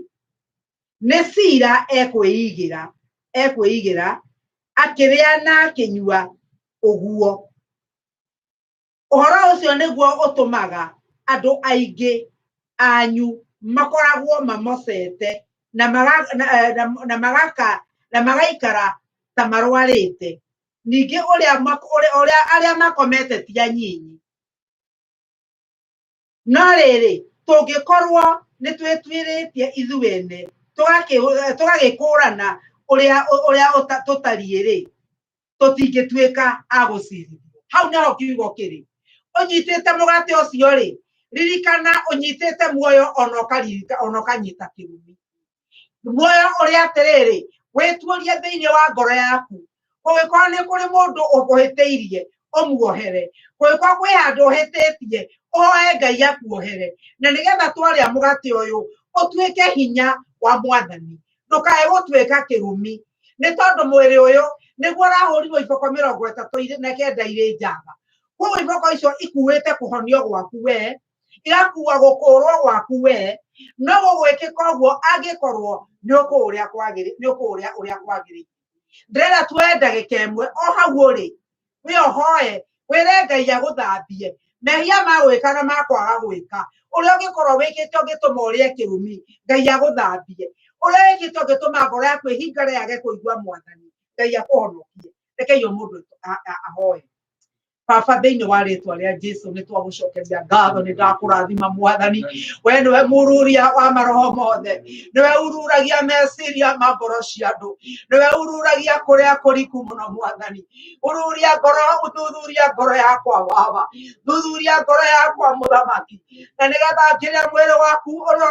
nĩ cira ekwĩigĩra akĩrĩa na akĩnyua ũguo. Ũhoro ũcio nĩguo ũtũmaga andũ aingĩ anyu makoragwo mamocete na magaikara ta marwarĩte, ningĩ ũrĩa arĩa makomete ti anyinyi. No rĩrĩ, tũngĩkorwo nĩ twĩtuĩrĩtie ithuene tũgagĩkũrana ũrĩa tũtariĩ rĩ, tũtingĩtuĩka a gũcirithio. Hau nĩho kiugo kĩrĩ. Ũnyitĩte mũgate ũcio rĩ, ririkana ũnyitĩte muoyo ona ũkanyita kĩrumi. Muoyo ũrĩa atĩrĩrĩ, wĩtuũrie thĩinĩ wa ngoro yaku. Kũngĩkorwo nĩ kũrĩ mũndũ ũkũhĩtĩirie, ũmuohere. Kũngĩkorwo kwĩ handũ ũhĩtĩtie, ũhoe Ngai akuohere. Na nĩgetha twarĩa mũgate ũyũ, ũtuĩke hinya wa mwathani. Ndũkae gũtuĩka kĩrumi. Nĩ tondũ mwĩrĩ ũyũ nĩguo ũrahũrirwo iboko 39 irĩ njamba. Koguo iboko icio ikuĩte kũhonio gwaku we, igakua gũkũrwo gwaku we, no gũgwĩkĩka ũguo angĩkorwo nĩ ũkũũrĩa kwagĩrĩire, nĩ ũkũũrĩa ũrĩa kwagĩrĩire. Ndĩrenda tuoe ndagĩka ĩmwe o hau ũrĩ, wĩohoe, wĩre Ngai agũthambie mehia ma gwĩka na ma kwaga gwĩka, ũrĩa ũngĩkorwo wĩkĩte ũngĩtũma ũrĩe kĩrumi, Ngai agũthambie. Ũrĩa wĩkĩte ũngĩtũma ngoro yaku ĩhingare yage kũigua mwathani, Ngai akũhonokie. Rekei o mũndũ ahoe. Baba, thĩinĩ wa rĩtwa rĩa Jesu nĩ twagũcokeria ngatho, nĩ ndakũrathima mwathani. We nĩwe mururia wa maroho mothe, nĩwe ururagia meciria ma ngoro cia andũ, nĩwe ururagia kũrĩa kũriku mũno mwathani. Ururia ngoro, uthuthuria ngoro yakwa Baba, thuthuria ngoro yakwa mũthamaki, na nĩgetha ngĩrĩa mwĩrĩ waku ũrĩa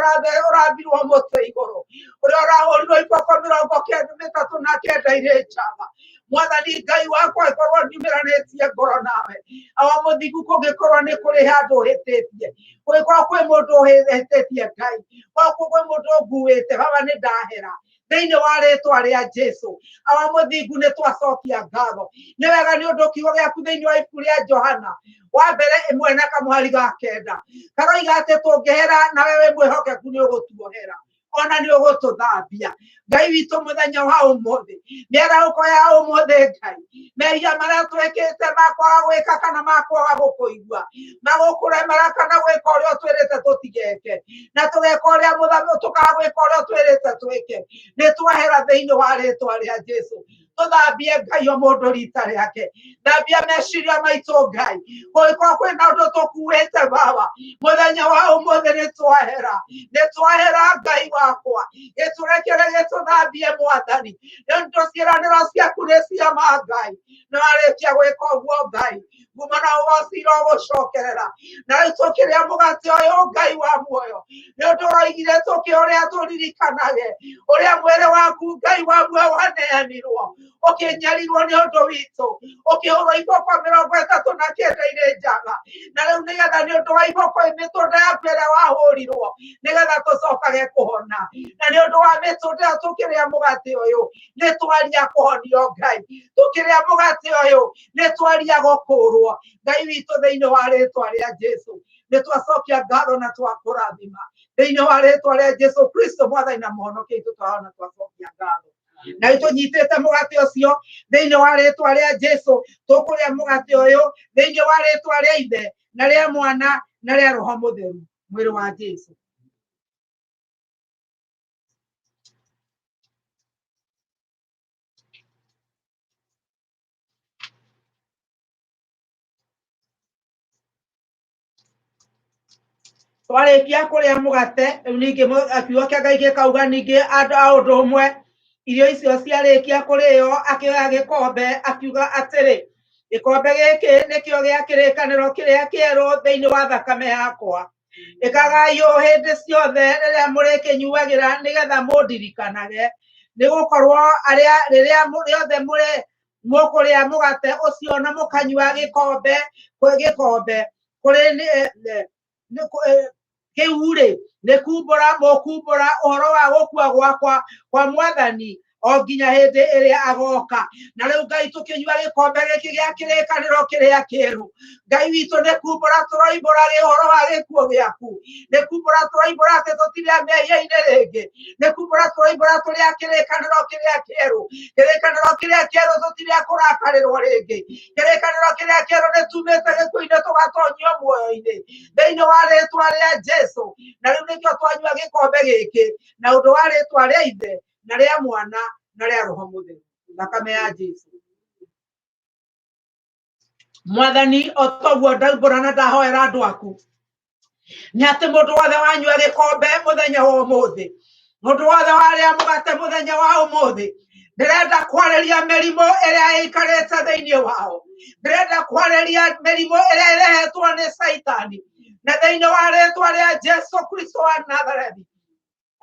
ũrambirwo mũtĩ igũrũ, ũrĩa ũrahũrirwo iboko 93 irĩ njamba. Mwathani Ngai wakwa, ĩkorwo ndiumĩranĩtie ngoro nawe, awa mũthingu, kũngĩkorwo nĩ kũrĩ handũ ũhĩtĩtie, kũngĩkorwo kwĩ mũndũ ũhĩtĩtie Ngai, korwo kwĩ mũndũ ũnguĩte, Baba nĩ ndahera. Thĩinĩ wa rĩtwa rĩa Jesu, awa mũthingu, nĩ twacokia ngatho. Nĩ wega nĩ ũndũ kiugo gĩaku thĩinĩ wa ibuku rĩa Johana wa mbere ĩmwe na kamũhari ga kenda karoiga atĩ tũngĩhera nawe wĩ mwĩhokeku nĩ ũgũtuohera ona nĩ ũgũtũthambia. Ngai witũ, mũthenya wa ũmũthĩ, mĩarahũko ya ũmũthĩ, Ngai, mehia marĩa twĩkĩte makwaga gwĩka kana makwaga gũkũigua, magũkũremera kana gwĩka ũrĩa ũtwĩrĩte tũtigeke, na tũgeka ũrĩa mũthame tũkaga gwĩka ũrĩa ũtwĩrĩte twĩke, nĩ twahera thĩinĩ wa rĩtwa rĩa Jesu. Tũthambie Ngai o mũndũ rita rĩake, thambia meciria maitũ Ngai, kũngĩkorwo kwĩna ũndũ tũkuĩte Baba, mũthenya wa ũmũthĩ nĩ twahera, nĩ twahera Ngai wakwa, gĩtũrekere, gĩtũthambie Mwathani, nĩ ũndũ ciĩranĩro ciaku nĩ cia ma Ngai. Nĩ warĩkia gwĩka ũguo Ngai, nguma na ũgocira ũgũcokerera. Na rĩu tũkĩrĩa mũgate ũyũ Ngai wa muoyo, nĩ ũndũ ũroigire tũkĩũrĩa tũririkanage ũrĩa mwĩrĩ waku Ngai wa muoyo waneanirwo, ũkĩnyarirwo nĩ ũndũ witũ, ũkĩhũrwo iboko 39 irĩ njaga. Na rĩu nĩgetha nĩ ũndũ wa iboko mĩtũnda yaku ĩrĩa wahũrirwo, nĩgetha tũcokage kũhona. Na nĩ ũndũ wa mĩtũnda ĩyo tũkĩrĩa mũgate ũyũ nĩ twaria kũhonio Ngai, tũkĩrĩa mũgate ũyũ nĩ twaria gũkũrwo Ngai witũ. Thĩinĩ wa rĩtwa rĩa Jesu nĩ twacokia ngatho na twakũrathima. Thĩinĩ wa rĩtwa rĩa Jesu Kristo Mwathani na Mũhonokia witũ, twahona twacokia ngatho. Na rĩu tũnyitĩte mũgate ũcio thĩinĩ wa rĩtwa rĩa Jesu, tũkũrĩa mũgate ũyũ thĩinĩ wa rĩtwa rĩa Ithe na rĩa Mwana na rĩa Roho Mũtheru, mwĩrĩ wa Jesu. Twarĩkia kũrĩa mũgate rĩu ningĩ kiugo kĩa Ngai gĩkauga ningĩ andũ a ũndũ ũmwe irio icio ciarĩkia kũrĩo, akĩoya gĩkombe, akiuga atĩrĩ, gĩkombe gĩkĩ nĩkĩo gĩa kĩrĩkanĩro kĩrĩa kĩerũ thĩinĩ wa thakame yakwa. Ĩkagai ũũ hĩndĩ ciothe rĩrĩa mũrĩkĩnyuagĩra nĩgetha mũndirikanage. Nĩ gũkorwo arĩa rĩrĩa rĩothe mũrĩ mũkũrĩa mũgate ũcio na mũkanyua gĩkombe gĩkombe kũrĩ kĩu rĩ, nĩ kumbũra mũkumbũra ũhoro wa gũkua gwakwa kwa Mwathani o nginya hĩndĩ ĩrĩa agoka. Na rĩu Ngai, tũkĩnyua gĩkombe gĩkĩ gĩa kĩrĩkanĩro kĩrĩa kĩerũ, Ngai witũ, nĩ kumbũra tũroimbũra ũhoro wa gĩkuũ gĩaku, nĩ kumbũra tũroimbũra atĩ tũtirĩ a mehia-inĩ rĩngĩ, nĩ kumbũra tũroimbũra tũrĩ a kĩrĩkanĩro kĩrĩa kĩerũ. Kĩrĩkanĩro kĩrĩa kĩerũ, tũtirĩ a kũrakarĩrwo rĩngĩ. Kĩrĩkanĩro kĩrĩa kĩerũ, nĩ tumĩte gĩkuũ-inĩ tũgatonyio muoyo-inĩ thĩinĩ wa rĩtwa rĩa Jesu. Na rĩu nĩkĩo twanyua gĩkombe gĩkĩ na ũndũ wa rĩtwa rĩa Ithe na rĩa Mwana na rĩa Roho Mũtheru, thakame ya Jesu. Mwathani, o toguo ndaumbũra na ndahoera andũ aku, nĩ atĩ mũndũ wothe wanyua gĩkombe mũthenya wa ũmũthĩ, mũndũ wothe warĩa mũgate mũthenya wa ũmũthĩ, ndĩrenda kwarĩria mĩrimũ ĩrĩa ĩikarĩte thĩinĩ wao, ndĩrenda kwarĩria mĩrimũ ĩrĩa ĩrehetwo nĩ Caitani, na thĩinĩ wa rĩtwa rĩa Jesu Kristo wa Nazarethi,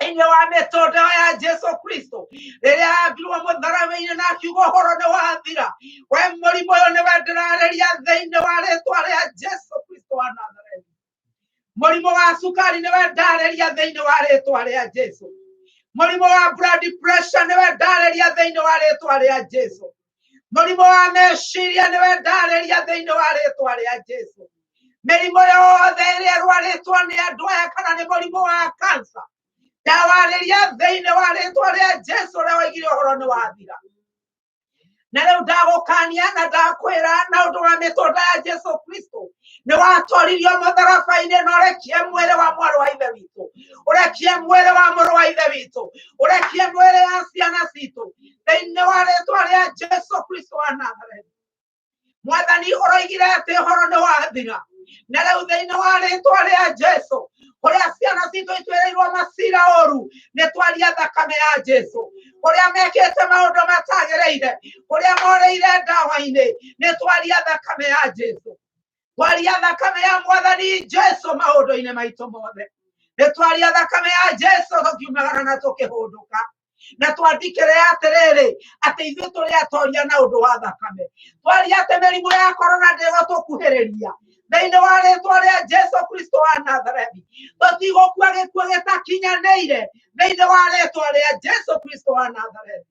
thĩinĩ wa mĩtũndĩro ya Jesu Kristo rĩrĩa ambirwo mũtharaba-inĩ na akiuga ũhoro nĩ wathira, we mũrimũ ũyũ nĩwe ndĩrarĩria thĩinĩ wa rĩtwa rĩa Jesu Kristo wa Nazarethi. Mũrimũ wa cukari nĩwe ndarĩria thĩinĩ wa rĩtwa rĩa Jesu. Mũrimũ wa blood pressure nĩwe ndarĩria thĩinĩ wa rĩtwa rĩa Jesu. Mũrimũ wa meciria nĩwe ndarĩria thĩinĩ wa rĩtwa rĩa Jesu. Mĩrimũ yothe ĩrĩa ĩrwarĩtwo nĩ andũ aya, kana nĩ mũrimũ wa cancer, ndawarĩria thĩinĩ wa rĩtwa rĩa Jesu ũrĩa waigire ũhoro nĩ wathira. Na rĩu ndagũkania na ndakwĩra na ũndũ wa mĩtũnda ya Jesu Kristo nĩ watoririo mũtharaba-inĩ, na ũrekie mwĩrĩ wa mwarĩ wa ithe witũ, ũrekie mwĩrĩ wa mũrũ wa ithe witũ, ũrekie mwĩrĩ ya ciana citũ thĩinĩ wa rĩtwa rĩa Jesu Kristo wa Nazarethi. Mwathani, ũroigire atĩ ũhoro nĩ wathira, na rĩu thĩinĩ wa rĩtwa rĩa Jesu, kũrĩa ciana citũ itwĩrĩirwo macira ũru, nĩ twaria thakame ya Jesu. Kũrĩa mekĩte maũndũ matagĩrĩire, kũrĩa morĩire ndawa-inĩ, nĩ twaria thakame ya Jesu. Twaria thakame ya Mwathani Jesu maũndũ-inĩ maitũ mothe. Nĩ twaria thakame ya Jesu tũkiumagara na tũkĩhũndũka, na twandikĩre atĩrĩrĩ atĩ ithuĩ tũrĩ atoria na ũndũ wa thakame. Twaria atĩ mĩrimũ ya korona ndĩgũtũkuhĩrĩria. Thĩinĩ wa rĩtwa rĩa Jesu Kristo wa Nazarethi, tũtigũkua gĩkuũ gĩtakinyanĩire. Thĩinĩ wa rĩtwa rĩa Jesu Kristo wa Nazarethi,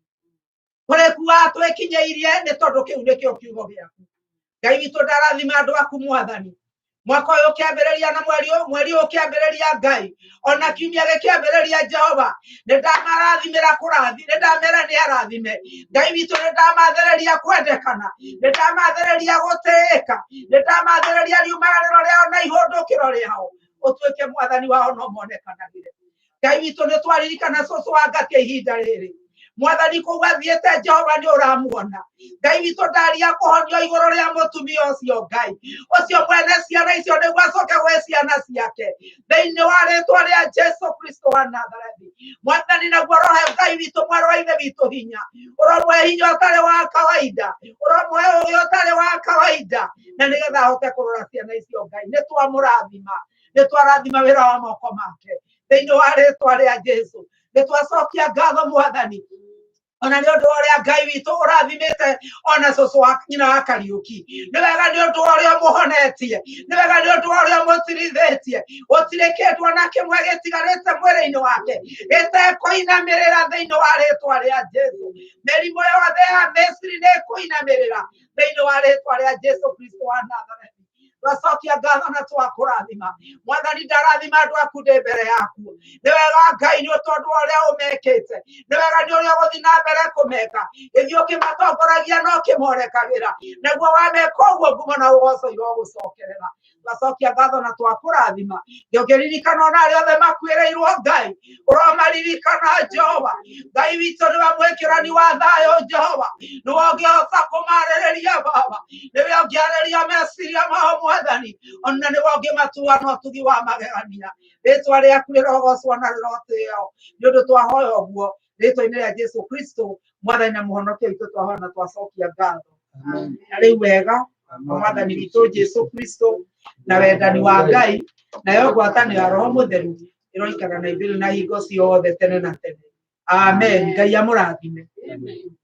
tũrĩkuaga twĩkinyĩirie, nĩ tondũ kĩu nĩkĩo kiugo gĩaku. Ngai witũ, ndarathima andũ aku Mwathani. Mwaka ũyũ ũkĩambĩrĩria na mweri ũyũ, mweri ũyũ ũkĩambĩrĩria Ngai, ona kiumia gĩkĩambĩrĩria Jehova, nĩ ndamarathimĩra kũrathi, nĩ ndamera nĩ arathime. Ngai witũ, nĩ ndamathereria kwendekana, nĩ ndamathereria gũtĩĩka, nĩ ndamathereria riumagarĩro rĩao na ihũndũkĩro rĩao, ũtuĩke Mwathani wao no monekanagĩre. Ngai witũ, nĩ twaririkana cũcũ wa Ngatia ihinda rĩrĩ, Mwathani, kũu athiĩte Jehova nĩ ũramuona. Ngai witũ, ndaria kũhonio igũrũ rĩa mũtumia ũcio, Ngai ũcio mwene ciana icio, nĩguo acoke gwĩ ciana ciake, thĩinĩ wa rĩtwa rĩa Jesu Kristo wa Nazarethi. Mwathani, naguo rohe Ngai witũ mwarĩ wa ithe witũ hinya, ũromũhe hinya ũtarĩ wa kawaida, ũromũhe ũgĩ ũtarĩ wa kawaida, na nĩgetha ahote kũrora ciana icio. Ngai, nĩ twamũrathima, nĩ twarathima wĩra wa moko make, thĩinĩ wa rĩtwa rĩa Jesu. Nĩ twacokia ngatho Mwathani, ona nĩ ũndũ wa ũrĩa Ngai witũ ũrathimĩte ona cũcũ wa nyina wa Kariũki. Nĩ wega nĩ ũndũ wa ũrĩa ũmũhonetie, nĩ wega nĩ ũndũ wa ũrĩa ũmũtirithĩtie. Gũtirĩ kĩndũ ona kĩmwe gĩtigarĩte mwĩrĩ-inĩ wake gĩtekũinamĩrĩra, thĩinĩ wa rĩtwa rĩa Jesu. Mĩrimũ yothe ya Misiri nĩ ĩkũinamĩrĩra, thĩinĩ wa rĩtwa rĩa Jesu Kristo wa Nazarethi. Twacokia ngatho na twakũrathima Mwathani. Ndarathima andũ aku ndĩ mbere yaku. Nĩ wega Ngai, nĩ tondũ wa ũrĩa ũmekĩte, nĩ wega nĩ ũrĩa ũgũthiĩ na mbere kũmeka. Gĩthiĩ ũkĩmatongoragia na ũkĩmorekagĩra, naguo wameka ũguo, ngumo na ũgoco irogũcokerera. Twacokia ngatho na twakũrathima. Ngĩũkĩririkana ona arĩa othe makuĩrĩirwo, Ngai, ũromaririkana Jehova. Ngai witũ, nĩwe mwĩkĩrani wa thayũ. Jehova, nĩwe ũngĩhota kũmarĩrĩria. Baba, nĩwe ũngĩarĩria meciria mao. Mwathani, ona nĩwe ũngĩmatua na ũtugi wa magegania. Rĩtwa rĩaku rĩrogocwo na rĩrotĩo, nĩ ũndũ twahoya ũguo rĩtwa-inĩ rĩa Jesu Kristo, Mwathani na Mũhonokia witũ, twahoya na twacokia ngatho. Na rĩu wega wa Mwathani witũ Jesu Kristo, na wendani wa Ngai, nayo ngwatanĩro ya Roho Mũtheru ĩroikara na ithuĩ na hingo ciothe, tene na tene. Amen. Ngai amũrathime. Amen.